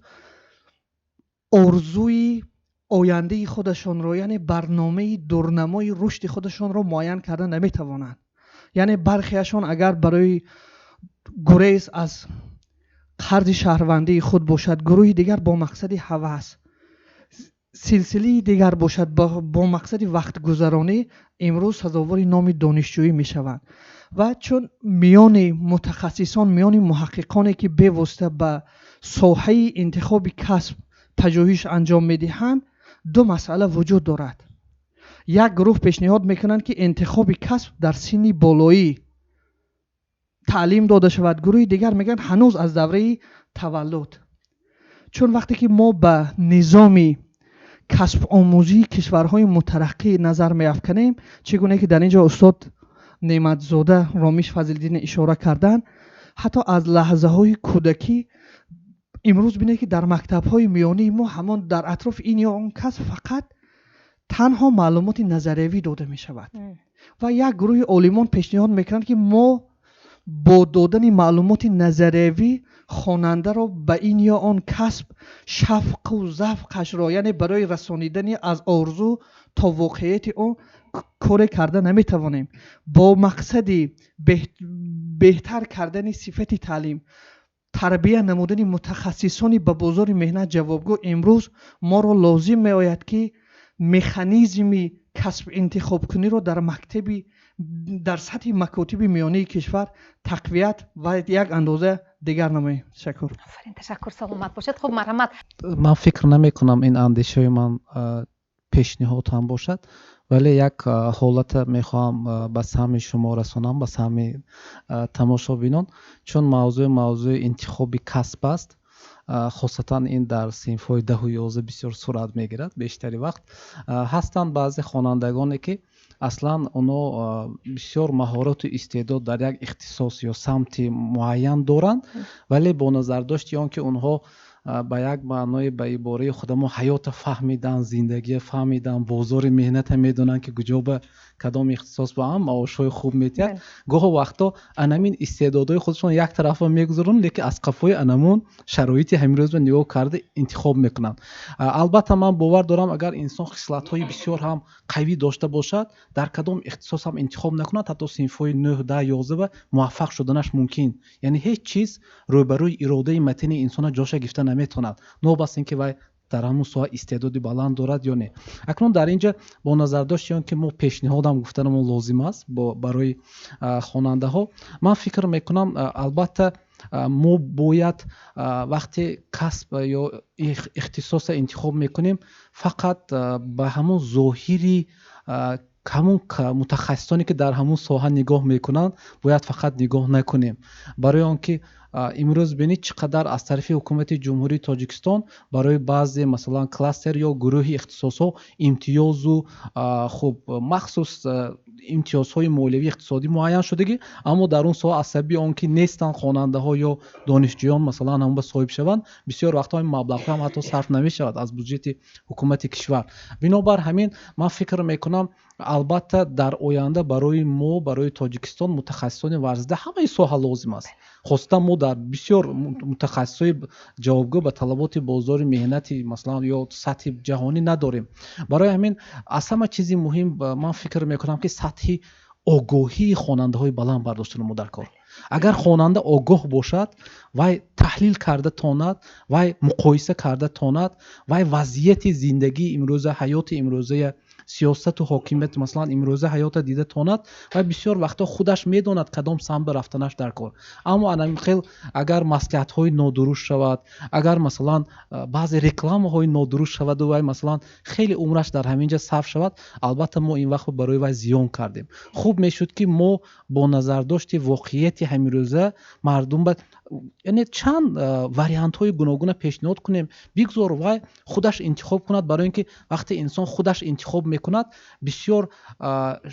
орзуи ояндаи худашонро, яъне барномаи дурнамои рушди худашонро муайян карда наметавонанд. Яъне бархеашон агар барои гурез аз қарзи шаҳрвандии худ бошад, гурӯҳи дигар бо мақсади ҳавас, силсилаи дигар бошад бо мақсади вақтгузаронӣ имрӯз сазовори номи донишҷӯӣ мешаванд. Ва чун миёни мутахассисон, миёни муҳаққиқоне, ки бевосита ба соҳаи интихоби касб пажӯҳиш анҷом медиҳанд, ду масъала вуҷуд дорад. Як гурӯҳ пешниҳод мекунанд, ки интихоби касб дар синни болоӣ таълим дода шавад, гурӯҳи дигар мегӯянд, ҳанӯз аз давраи таваллуд. Чун вақте ки мо ба низоми касбомӯзии кишварҳои мутараққӣ назар меафканем, чӣ гуна ки дар ин ҷо устод Неъматзода Ромиш Фазлиддин ишора карданд, ҳатто аз лаҳзаҳои кӯдакӣ имрӯз бинед, ки дар мактабҳои миёнаи мо ҳамон дар атрофи ин ё он касб фақат танҳо маълумоти назариявӣ дода мешавад. Ва як гурӯҳи олимон пешниҳод мекунанд, ки мо бо додани маълумоти назариявӣ хонандаро ба ин ё он касб шавқу завқашро, яъне барои расонидани аз орзу то воқеияти он коре карда наметавонем. Бо мақсади беҳтар кардани сифати таълим, тарбия намудани мутахассисони ба бозори меҳнат ҷавобгӯ, имрӯз моро лозим меояд, ки механизми касб интихобкуниро дар мактаби, дар сатҳи макотиби миёнаи кишвар тақвият ва як андоза дигар намоем. Ташаккур. Офарин, ташаккур, саломат бошед. Хуб, марҳамат. Ман фикр намекунам ин андешаи ман пешниҳод ҳам бошад, вале як ҳолата мехоҳам ба самъи шумо расонам, ба самъи тамошобинон. Чун мавзӯъ мавзӯи интихоби касб аст, хосатан ин дар синфҳои 10-у 11 бисёр сурат мегирад. Бештари вақт ҳастанд баъзе хонандагоне, ки аслан оно бисёр маҳорату истеъдод дар як ихтисос ё самти муайян доранд, вале бо назардошти он ки онҳо ба як маъное, ба ибораи худамо, ҳаёта фаҳмидан, зиндагия фаҳмидан, бозори меҳната медонанд, ки куҷо ба кадом ихтисос ба ҳам маошҳои хуб метиҳад, гоҳо вақто анамин истеъдодҳои худашон як тарафа мегузаронанд, лекин аз қафои анамун шароити ҳамин рӯзро нигоҳ карда интихоб мекунанд. Албатта, ман бовар дорам, агар инсон хислатҳои бисёр ҳам қавӣ дошта бошад, дар кадом ихтисос ҳам интихоб накунад, ҳатто синфҳои 9, 10, 11 муваффақ шуданаш мумкин. Яъне ҳеҷ чиз рӯбарӯи иродаи матини инсона ҷоша гирифта наметавонад, новобаста ин ки вай дар ҳамун соҳа истеъдоди баланд дорад ё не. Акнун дар ин ҷа бо назардошти он ки мо пешниҳодам гуфтанамон лозим аст барои хонандаҳо, ман фикр мекунам, албатта, мо бояд вақте касб ё ихтисоса интихоб мекунем, фақат ба ҳамун зоҳири Ҳамун мутахассисоне, ки дар ҳамун соҳа нигоҳ мекунанд, бояд фақат нигоҳ накунем, барои он ки имрӯз бинед, чӣ қадар аз тарафи ҳукумати Ҷумҳурии Тоҷикистон барои баъзе, масалан, кластер ё гурӯҳи ихтисосҳо имтиёзу, хуб, махсус имтиёзҳои молиявӣ, иқтисодӣ муайян шудагӣ, аммо дар он соҳа аз сабаби он ки нестанд хонандаҳо ё донишҷӯён, масалан, ҳамон ба соҳиб шаванд, бисёр вақтҳо ин маблағҳо ҳам ҳатто сарф намешавад аз буҷети ҳукумати кишвар. Бинобар ҳамин, ман фикр мекунам, албатта, дар оянда барои мо, барои Тоҷикистон, мутахассисони варзида ҳамаи соҳа лозим аст. Хосатан мо дар бисёр мутахассисои ҷавобгӯ ба талаботи бозори меҳнати, масалан, ё сатҳи ҷаҳонӣ надорем. Барои ҳамин, аз ҳама чизи муҳим, ман фикр мекунам, ки сатҳи огоҳии хонандаҳои баланд бардоштани мо дар кор. Агар хонанда огоҳ бошад, вай таҳлил карда тонад, вай муқоиса карда тонад, вай вазъияти зиндагии имрӯза, ҳаёти имрӯзая, сиёсату ҳокимият, масалан, имрӯза ҳаёта дида тонад ва бисёр вақтҳо худаш медонад, кадом самт рафтанаш дар кор. Аммо анамин хел агар маслиҳатҳои нодуруст шавад, агар, масалан, баъзе рекламаҳои нодуруст шаваду вай, масалан, хеле умраш дар ҳамин ҷа сарф шавад, албатта, мо ин вақт барои вай зиён кардем. Хуб мешуд, ки мо бо назардошти воқеияти ҳамирӯза мардум ба, яъне, чанд вариантҳои гуногуна пешниҳод кунем, бигзор вай худаш интихоб кунад, барои ин ки вақте инсон худаш интихоб мекунад, бисёр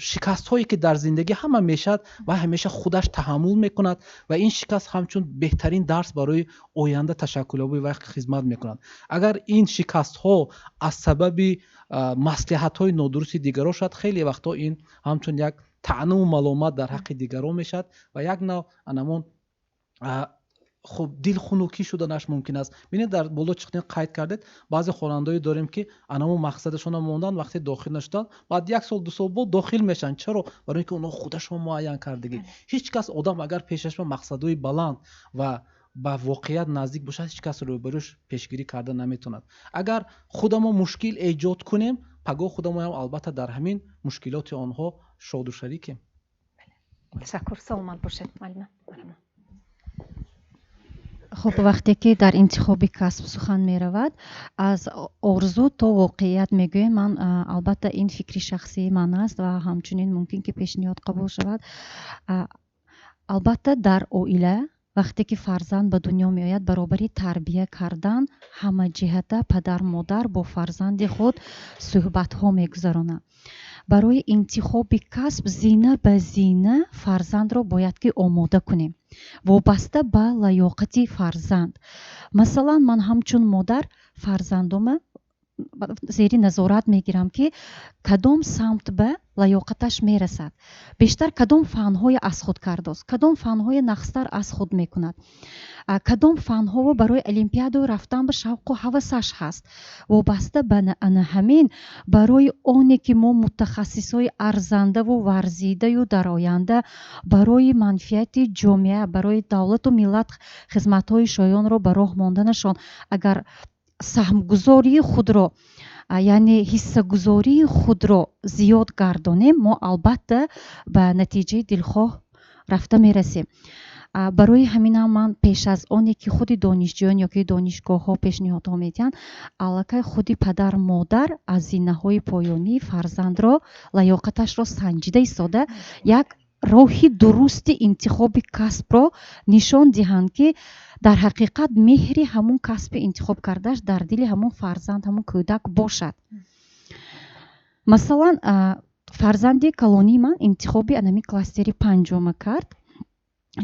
шикастҳое, ки дар зиндагӣ ҳама мешавад, вай ҳамеша худаш таҳаммул мекунад ва ин шикаст ҳамчун беҳтарин дарс барои оянда ташаккулёбии вай хизмат мекунад. Агар ин шикастҳо аз сабаби маслиҳатҳои нодурусти дигарон шавад, хеле вақтҳо ин ҳамчун як таънуву маломат дар ҳаққи дигарон мешавад ва як нав анамон, хуб, дилхунукӣ шуданаш мумкин аст. Бинед, дар боло чӣ қайд кардед, баъзе хонандаое дорем, ки анамо мақсадашона монданд, вақте дохил нашуданд, баъд як сол, 2 сол бо дохил мешаванд. Чаро? Барои ин ки онҳо худашон муайян кардагӣ. Ҳеҷ кас, одам агар пешаш ба мақсадҳои баланд ва ба воқеият наздик бошад, ҳеҷ кас рӯбарӯш пешгирӣ карда наметавонад. Агар худамо мушкил эҷод кунем, пагоҳ худамоям, албатта, дар ҳамин мушкилоти онҳо шоду шарикем. Ташаккур, саломат бошед, муаллима. Хуб, вақте ки дар интихоби касб сухан меравад, аз орзу то воқеият мегӯем. Ман, албатта, ин фикри шахсии ман аст ва ҳамчунин мумкин ки пешниҳод қабул шавад. Албатта, дар оила вақте ки фарзанд ба дунё меояд, баробари тарбия кардан ҳамаҷиҳата падар модар бо фарзанди худ суҳбатҳо мегузаронад. Барои интихоби касб зина ба зина фарзандро бояд ки омода кунем, вобаста ба лаёқати фарзанд. Масалан, ман ҳамчун модар фарзандома зери назорат мегирам, ки кадом самт ба лаёқаташ мерасад бештар, кадом фанҳое аз худ кардааст, кадом фанҳое нағзтар аз худ мекунад, кадом фанҳоро барои олимпиаду рафтан ба шавқу ҳавасаш ҳаст. Вобаста ба ана ҳамин, барои оне ки мо мутахассисҳои арзандаву варзидаю дар оянда барои манфиати ҷомеа, барои давлату миллат хизматҳои шоёнро ба роҳ монданашон, агар саҳмгузории худро, яъне ҳиссагузории худро зиёд гардонем, мо албатта ба натиҷаи дилхоҳ рафта мерасем. Барои ҳаминам ман пеш аз оне ки худи донишҷӯён ё ки донишгоҳҳо пешниҳодҳо медиҳанд, аллакай худи падар модар аз зинаҳои поёнии фарзандро лаёқаташро санҷида истода, як роҳи дурусти интихоби касбро нишон диҳанд, ки дар ҳақиқат меҳри ҳамун касби интихоб кардааш дар дили ҳамун фарзанд, ҳамун кӯдак бошад. Масалан, фарзанди калонии ман интихоби анами кластери панҷума кард,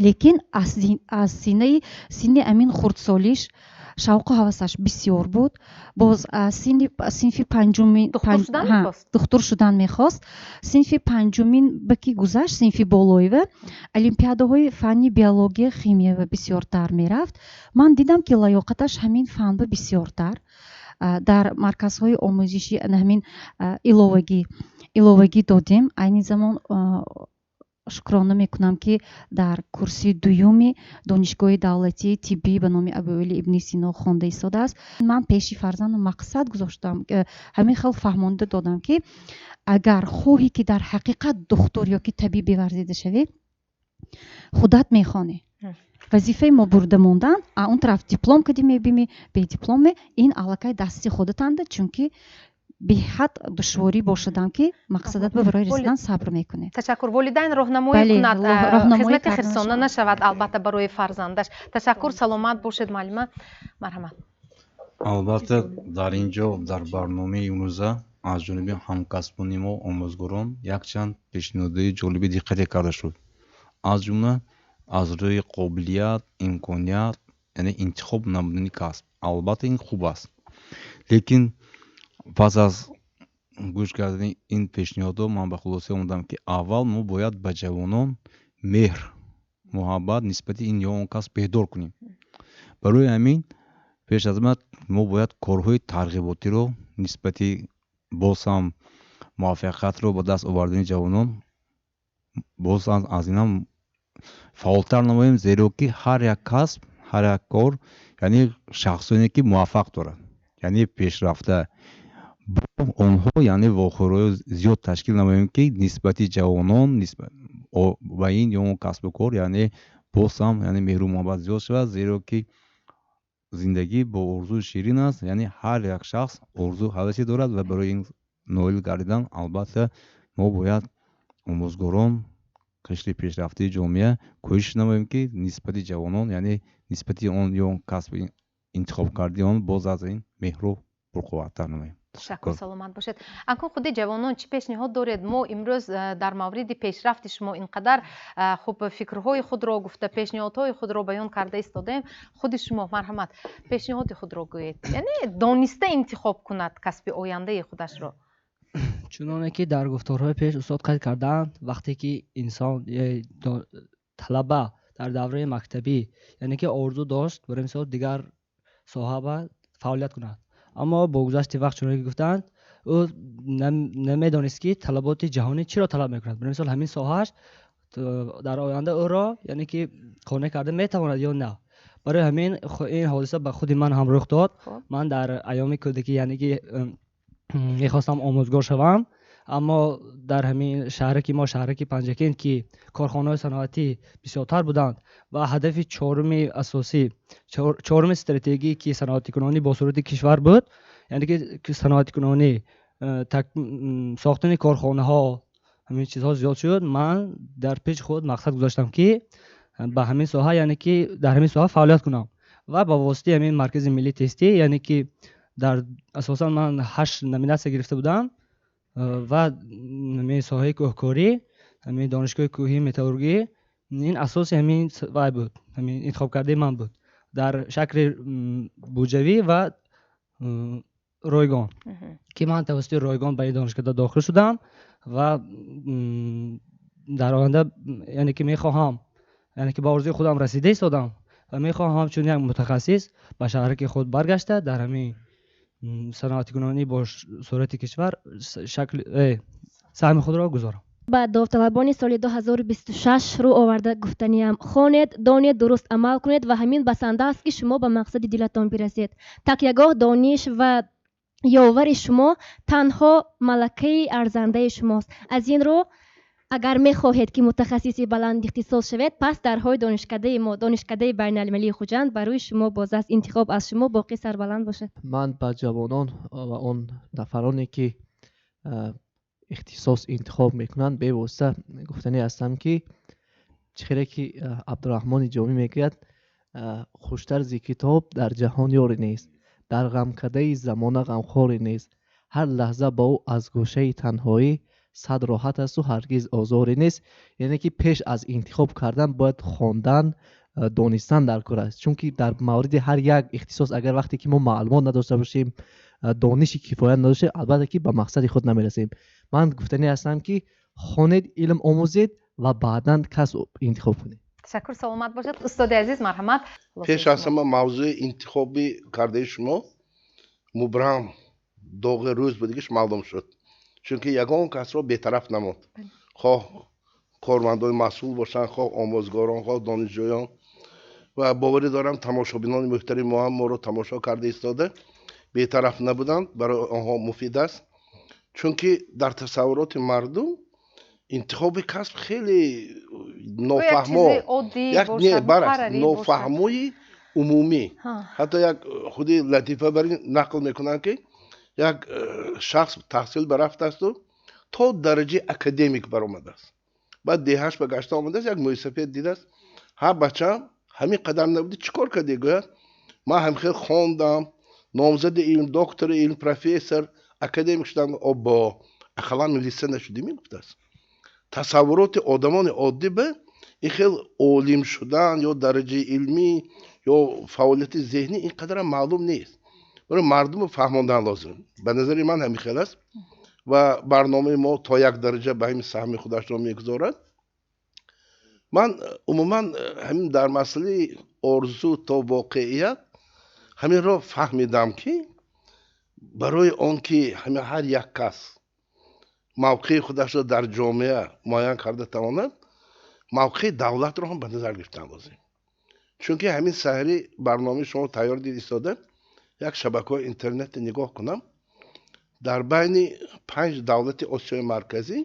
лекин аз синаи синни амин хурдсолиш шавқу ҳавасаш бисёр буд. Боз синфи панҷумин духтур шудан мехост. Синфи панҷумин ба ки гузашт, синфи болоева, олимпиадаҳои фанни биология, химиява бисёртар мерафт. Ман дидам, ки лаёқаташ ҳамин фанба бисёртар. Дар марказҳои омӯзишӣ ҳамин иловагӣ додем. Айни замон шукрона мекунам, ки дар курси дуюми Донишгоҳи давлатии тиббӣ ба номи Абуалӣ ибни Сино хонда истодааст. Ман пеши фарзандам мақсад гузоштам, ҳамин хел фаҳмонда додам, ки агар хоҳӣ, ки дар ҳақиқат духтур ё ки табибе варзида шавӣ, худат мехонӣ. Вазифаи мо бурда мондан, а он тараф диплом кади мебими, бедипломе, ин аллакай дасти худатанда, чунки Беҳад душворӣ бошадам, ки мақсадат ба барои расидан сабр мекунед. Ташаккур. Волидайн роҳнамоӣ кунад, хизмати хирсона нашавад, албатта, барои фарзандаш. Ташаккур, саломат бошед, муаллима, марҳамат. Албатта, дар ин ҷо, дар барномаи имрӯза, аз ҷониби ҳамкасбони мо, омӯзгорон, якчанд пешниҳодҳои ҷолиби диққате карда шуд, аз ҷумла аз рӯи қобилият, имконият, яъне интихоб намудани касб. Албатта, ин хуб аст, лекин пас аз гӯш кардани ин пешниҳодҳо ман ба хулоса омадам, ки аввал мо бояд ба ҷавонон меҳр, муҳаббат нисбати ин ё он касб бедор кунем. Барои ҳамин, пеш аз ҳама, мо бояд корҳои тарғиботиро нисбати боз ҳам муваффақиятро ба даст овардани ҷавонон боз аз ин ҳам фаъолтар намоем, зеро ки ҳар як касб, ҳар як кор, яъне шахсоне ки муваффақ дорад, яъне пешрафта, бо онҳо, яъне вохӯриҳои зиёд ташкил намоем, ки нисбати ҷавонон ба ин ё он касбу кор, яъне боз ҳам, яъне меҳру муҳаббат зиёд шавад, зеро ки зиндагӣ бо орзу ширин аст. Яъне ҳар як шахс орзу, ҳавасе дорад ва барои ин ноил гардидан, албатта, мо бояд, омӯзгорон, қишри пешрафтаи ҷомеа, кӯшиш намоем, ки нисбати ҷавонон, яъне нисбати он ё он касби интихобкардаи он, боз аз ин меҳру пурқувваттар намоем. Ташаккур, саломат бошед. Акнун худи ҷавонон чӣ пешниҳод доред? Мо имрӯз дар мавриди пешрафти шумо ин қадар хуб фикрҳои худро гуфта, пешниҳодҳои худро баён карда истодаем. Худи шумо, марҳамат, пешниҳоди худро гӯед, яъне дониста интихоб кунад касби ояндаи худашро. Чуноне ки дар гуфторҳои пеш устод қайд кардаанд, вақте ки инсон, талаба дар давраи мактабӣ, яъне ки орзу дошт, барои мисол, дигар соҳа ба фаъолият кунад, аммо бо гузашти вақт, чуноне ки гуфтаанд, ӯ намедонист, ки талаботи ҷаҳонӣ чиро талаб мекунад. Барои мисол, ҳамин соҳааш дар оянда ӯро, яъне ки, қонеъ карда метавонад ё на. Барои ҳамин ин ҳодиса ба худи ман ҳам рух дод. Ман дар айёми кӯдакӣ, яъне ки, мехостам омӯзгор шавам, аммо дар ҳамин шаҳраки мо, шаҳраки Панҷакент, ки корхонаҳои саноатӣ бисёртар буданд ва ҳадафи чоруми асосӣ, чоруми стратегӣ, ки саноатикунонӣ бо суръати кишвар буд, яъне ки саноатикунонӣ, сохтани корхонаҳо, ҳамин чизҳо зиёд шуд. Ман дар пеши худ мақсад гузоштам, ки ба ҳамин соҳа, яъне ки дар ҳамин соҳа фаъолият кунам ва ба воситаи ҳамин Маркази миллии тестӣ, яъне ки дар асосан ман ҳашт номинатсия гирифта будам ва ҳамин соҳаи кӯҳкорӣ, ҳамин донишгоҳи кӯҳии металлургӣ, ин асоси ҳамин вай буд, ҳамин интихобкардаи ман буд дар шакли буҷавӣ ва ройгон, ки ман тавассути ройгон ба ин донишгоҳ дохил шудам ва дар оянда, яъне ки, мехоҳам, яъне ки ба орзуи худам расида истодам ва мехоҳам ҳамчун як мутахассис ба шаҳраки худ баргашта, дар ҳамин саноатикунонӣ бо суръати кишвар шакли саҳми худро гузорам. Ба довталабони соли 2026 рӯ оварда гуфтаниам: хонед, донед, дуруст амал кунед ва ҳамин басанда аст, ки шумо ба мақсади дилатон бирасед. Такягоҳ, дониш ва ёвари шумо танҳо малакаи арзандаи шумост. Аз ин рӯ, агар мехоҳед, ки мутахассиси баландихтисос шавед, пас дарҳои донишкадаи мо, Донишкадаи байналмилалии Хуҷанд, ба рӯи шумо боз аст. Интихоб аз шумо, боқӣ сарбаланд бошад. Ман ба ҷавонон ва он нафароне, ки ихтисос интихоб мекунанд, бевосита гуфтанӣ ҳастам, ки чӣ хеле ки Абдураҳмони Ҷомӣ мегӯяд: «Хуштар зи китоб дар ҷаҳон ёре нест, дар ғамкадаи замона ғамхоре нест. Ҳар лаҳза ба ӯ аз гӯшаи танҳоӣ сад роҳат асту ҳаргиз озоре нест». Яъне ки пеш аз интихоб кардан бояд хондан, донистан дар кор аст, чунки дар мавриди ҳар як ихтисос агар вақте ки мо маълумот надошта бошем, дониши кифоя надошта, албатта ки ба мақсади худ намерасем. Ман гуфтанӣ ҳастам, ки хонед, илм омӯзед ва баъдан касб интихоб кунед. Ташаккур, саломат бошед. Устоди азиз, марҳамат. Пеш аз ҳама, мавзӯи интихоби кардаи шумо мубрам, доғи рӯз будагиш маълум шуд, чунки ягон касро бетараф намонд, хоҳ кормандони масъул бошанд, хоҳ омӯзгорон, хоҳ донишҷӯён. Ва боварӣ дорам, тамошобинони муҳтарими мо ҳам моро тамошо карда истода бетараф набуданд, барои онҳо муфид аст, чунки дар тасаввуроти мардум интихоби касб хеле нофаҳмо, баръакс, нофаҳмои умумӣ. Ҳатто як худи латифа бар ин нақл мекунанд, ки Як шахс таҳсил барафтаасту то дараҷаи академик баромадааст, баъд деҳаш ба гашта омадааст, як мӯйсафед дидааст: «Ҳа, бачам, ҳамин қадар набудӣ, чӣ кор кардӣ?» Гӯяд: «Ман ҳамхел хондам, номзади илм, доктори илм, профессор, академик шудам». «Обо, ақаллан милиса нашудӣ», мегуфтааст. Тасаввуроти одамони оддӣ ба ин хел олим шудан ё дараҷаи илмӣ ё фаъолияти зеҳнӣ ин қадарам маълум нест. Барои мардумро фаҳмондан лозим. Ба назари ман ҳамин хел аст ва барномаи мо то як дараҷа ба ҳамин саҳми худашро мегузорад. Ман умуман ҳамин дар масъалаи орзу то воқеият ҳаминро фаҳмидам, ки барои он ки ҳамин ҳар як кас мавқеи худашро дар ҷомеа муайян карда тавонад, мавқеи давлатро ҳам ба назар гирифтан лозим. Чунки ҳамин саҳари барномаи шумо тайёр дид истода, як шабакаҳои интернетро нигоҳ кунам, дар байни 5 давлати Осиёи Марказӣ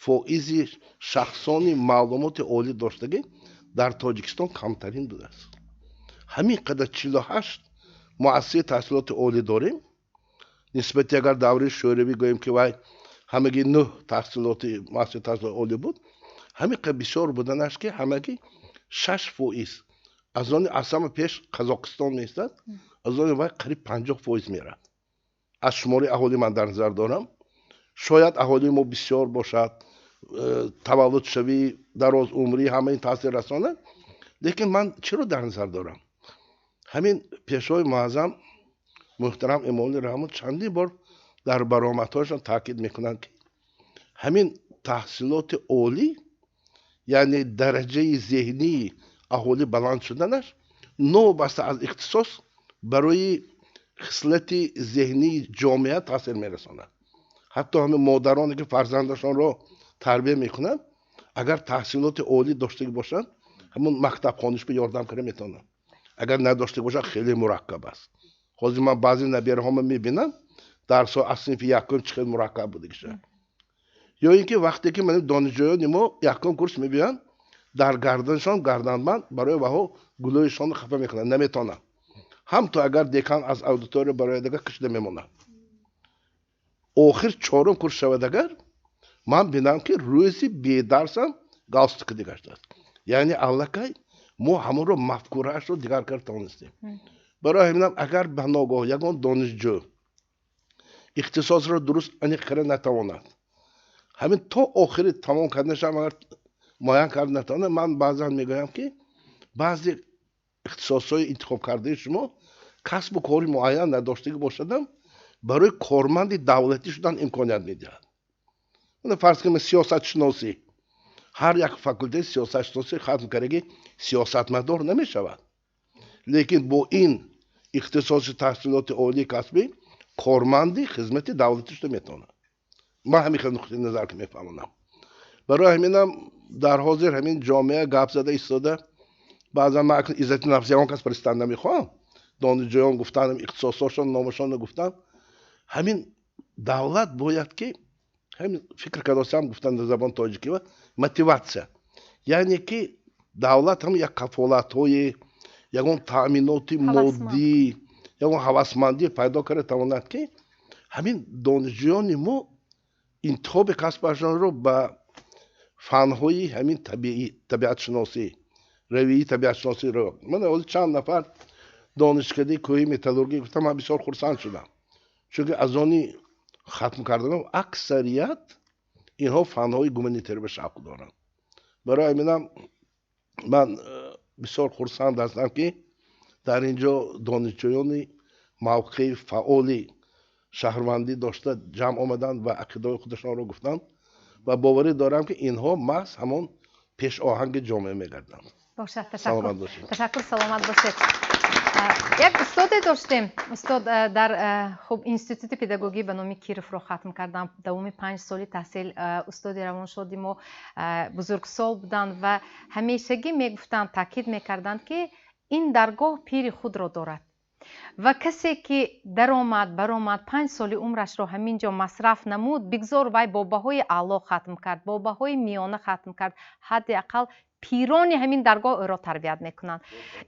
фоизи шахсони маълумоти олӣ доштагӣ дар Тоҷикистон камтарин будааст. Ҳамин қадар 48 муассисаи таҳсилоти олӣ дорем, нисбати агар давраи Шӯравӣ гӯем, ки вай ҳамагӣ нӯҳ таҳсилоти муассисаи таҳсилоти олӣ буд. Ҳамин қадар бисёр буданаш, ки ҳамагӣ 6%. Аз они аз ҳама пеш Қазоқистон меистад, аз они вай қариб 50% мерад. Аз шумори аҳолӣ ман дар назар дорам. Шояд аҳолии мо бисёр бошад, таваллудшавӣ, дарозумрӣ, ҳама ин таъсир расонад, лекин ман чиро дар назар дорам? Ҳамин Пешвои муаззам муҳтарам Эмомалӣ Раҳмон чандин бор дар баромадҳояшон таъкид мекунанд, ки ҳамин таҳсилоти олӣ, яъне дараҷаи зеҳнии аҳолӣ баланд шуданаш новобаста аз ихтисос барои хислати зеҳнии ҷомеа таъсир мерасонад. Ҳатто ҳамин модароне, ки фарзандашонро тарбия мекунанд, агар таҳсилоти олӣ доштагӣ бошанд, ҳамун мактабхониш ба ёрдам карда метавонанд. Агар надоштагӣ бошад, хеле мураккаб аст. Ҳозир ман баъзе набераҳома мебинам, дарсҳо аз синфи якум чӣ хел мураккаб будагиша. Ё ин ки вақте ки ман донишҷӯёни мо якум курс мебиёянд, дар гарданшон гарданбанд, барои ваҳо гулӯишонро хафа мекунанд, наметавонанд. Ҳам то агар декан аз аудитория барояд, агар кашида мемонад. Охир чорум курс шавад, агар ман бинам, ки рӯзи бедарсам галстуки дигаштааст, яъне аллакай мо ҳамонро мафкураашро дигар карда тавонистем. Барои ҳаминам агар ба ногоҳ ягон донишҷӯ ихтисосро дуруст аниқ карда натавонад, ҳамин то охири тамом карданашам агар муайян карда натавонад, ман баъзан мегӯям, ки баъзе ихтисосҳои интихобкардаи шумо касбу кори муайян надоштагӣ бошадам, барои корманди давлатӣ шудан имконият медиҳад. Фарз кунем, сиёсатшиносӣ. Ҳар як факултети сиёсатшиносӣ хатм кардагӣ сиёсатмадор намешавад, лекин бо ин ихтисоси таҳсилоти олии касбӣ корманди хизмати давлатӣ шуда метавонад. Ман ҳамин хел нуқтаи назар ки мефаҳмонам. Барои ҳаминам дар ҳозир ҳамин ҷомеа гап зада истода, баъзан ман иззати нафси ягон кас паристан намехоҳам, донишҷӯён гуфтан, ихтисосҳошон номашонро гуфтан, ҳамин давлат бояд ки ҳамин фикр кардосиам гуфтан дар забони тоҷикӣ ва мотиватсия, яъне ки давлат ҳам як кафолатҳои, ягон таъминоти моддӣ, ягон ҳавасмандӣ пайдо карда тавонад, ки ҳамин донишҷӯёни мо интихоби касбашонро ба фанҳои ҳамин табиатшиносӣ, равии табиатшиносиро. Ман ҳозир чанд нафар донишкадаи кӯҳи металлургӣ гуфтам, ман бисёр хурсанд шудам, чунки аз они хатм карданам аксарият инҳо фанҳои гуманитарӣ ба шавқ доранд. Барои ҳаминам ман бисёр хурсанд ҳастам, ки дар ин ҷо донишҷӯёни мавқеи фаъоли шаҳрвандӣ дошта ҷамъ омаданд ва ақидаҳои худашонро гуфтанд ва боварӣ дорам, ки инҳо маҳз ҳамон пешоҳанги ҷомеа мегарданд. Бошад, ташаккур, ташаккур, саломат бошед. Як устоде доштем, устод дар хуб институти педагогӣ ба номи Кировро хатм кардам. Давоми 5 соли таҳсил устоди равоншоди мо бузургсол буданд ва ҳамешагӣ мегуфтанд, таъкид мекарданд, ки ин даргоҳ пири худро дорад ва касе ки даромад, баромад, 5 соли умрашро ҳамин ҷо масраф намуд, бигзор вай бо баҳои аъло хатм кард, бо баҳои миёна хатм кард, ҳадди ақал Пирони ҳамин даргоҳ ӯро тарбият мекунанд.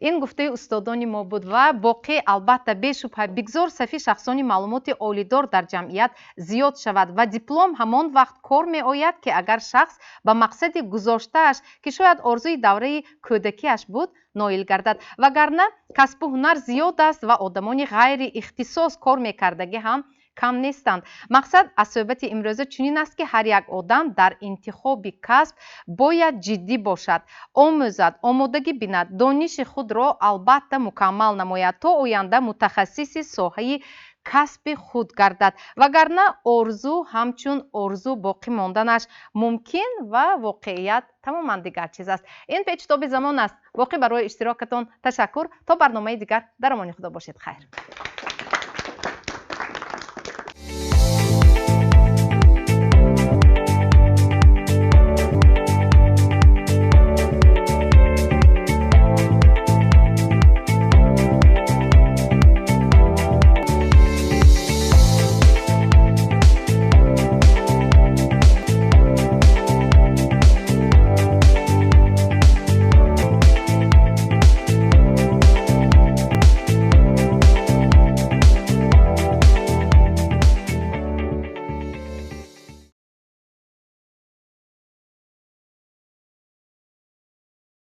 Ин гуфтаи устодони мо буд ва боқӣ, албатта, бешубҳа, бигзор сафи шахсони маълумоти олидор дар ҷамъият зиёд шавад ва диплом ҳамон вақт кор меояд, ки агар шахс ба мақсади гузоштааш, ки шояд орзуи давраи кӯдакиаш буд, ноил гардад. Вагарна касбу ҳунар зиёд аст ва одамони ғайри ихтисос кор мекардагӣ ҳам кам нестанд. Мақсад аз суҳбати имрӯза чунин аст, ки ҳар як одам дар интихоби касб бояд ҷиддӣ бошад, омӯзад, омодагӣ бинад, дониши худро албатта мукаммал намояд, то оянда мутахассиси соҳаи касби худ гардад. Вагарна орзу ҳамчун орзу боқӣ монданаш мумкин ва воқеият тамоман дигар чиз аст. Ин Печутоби замон аст. Боқӣ барои иштирокатон ташаккур. То барномаи дигар дар амони Худо бошед. Хайр.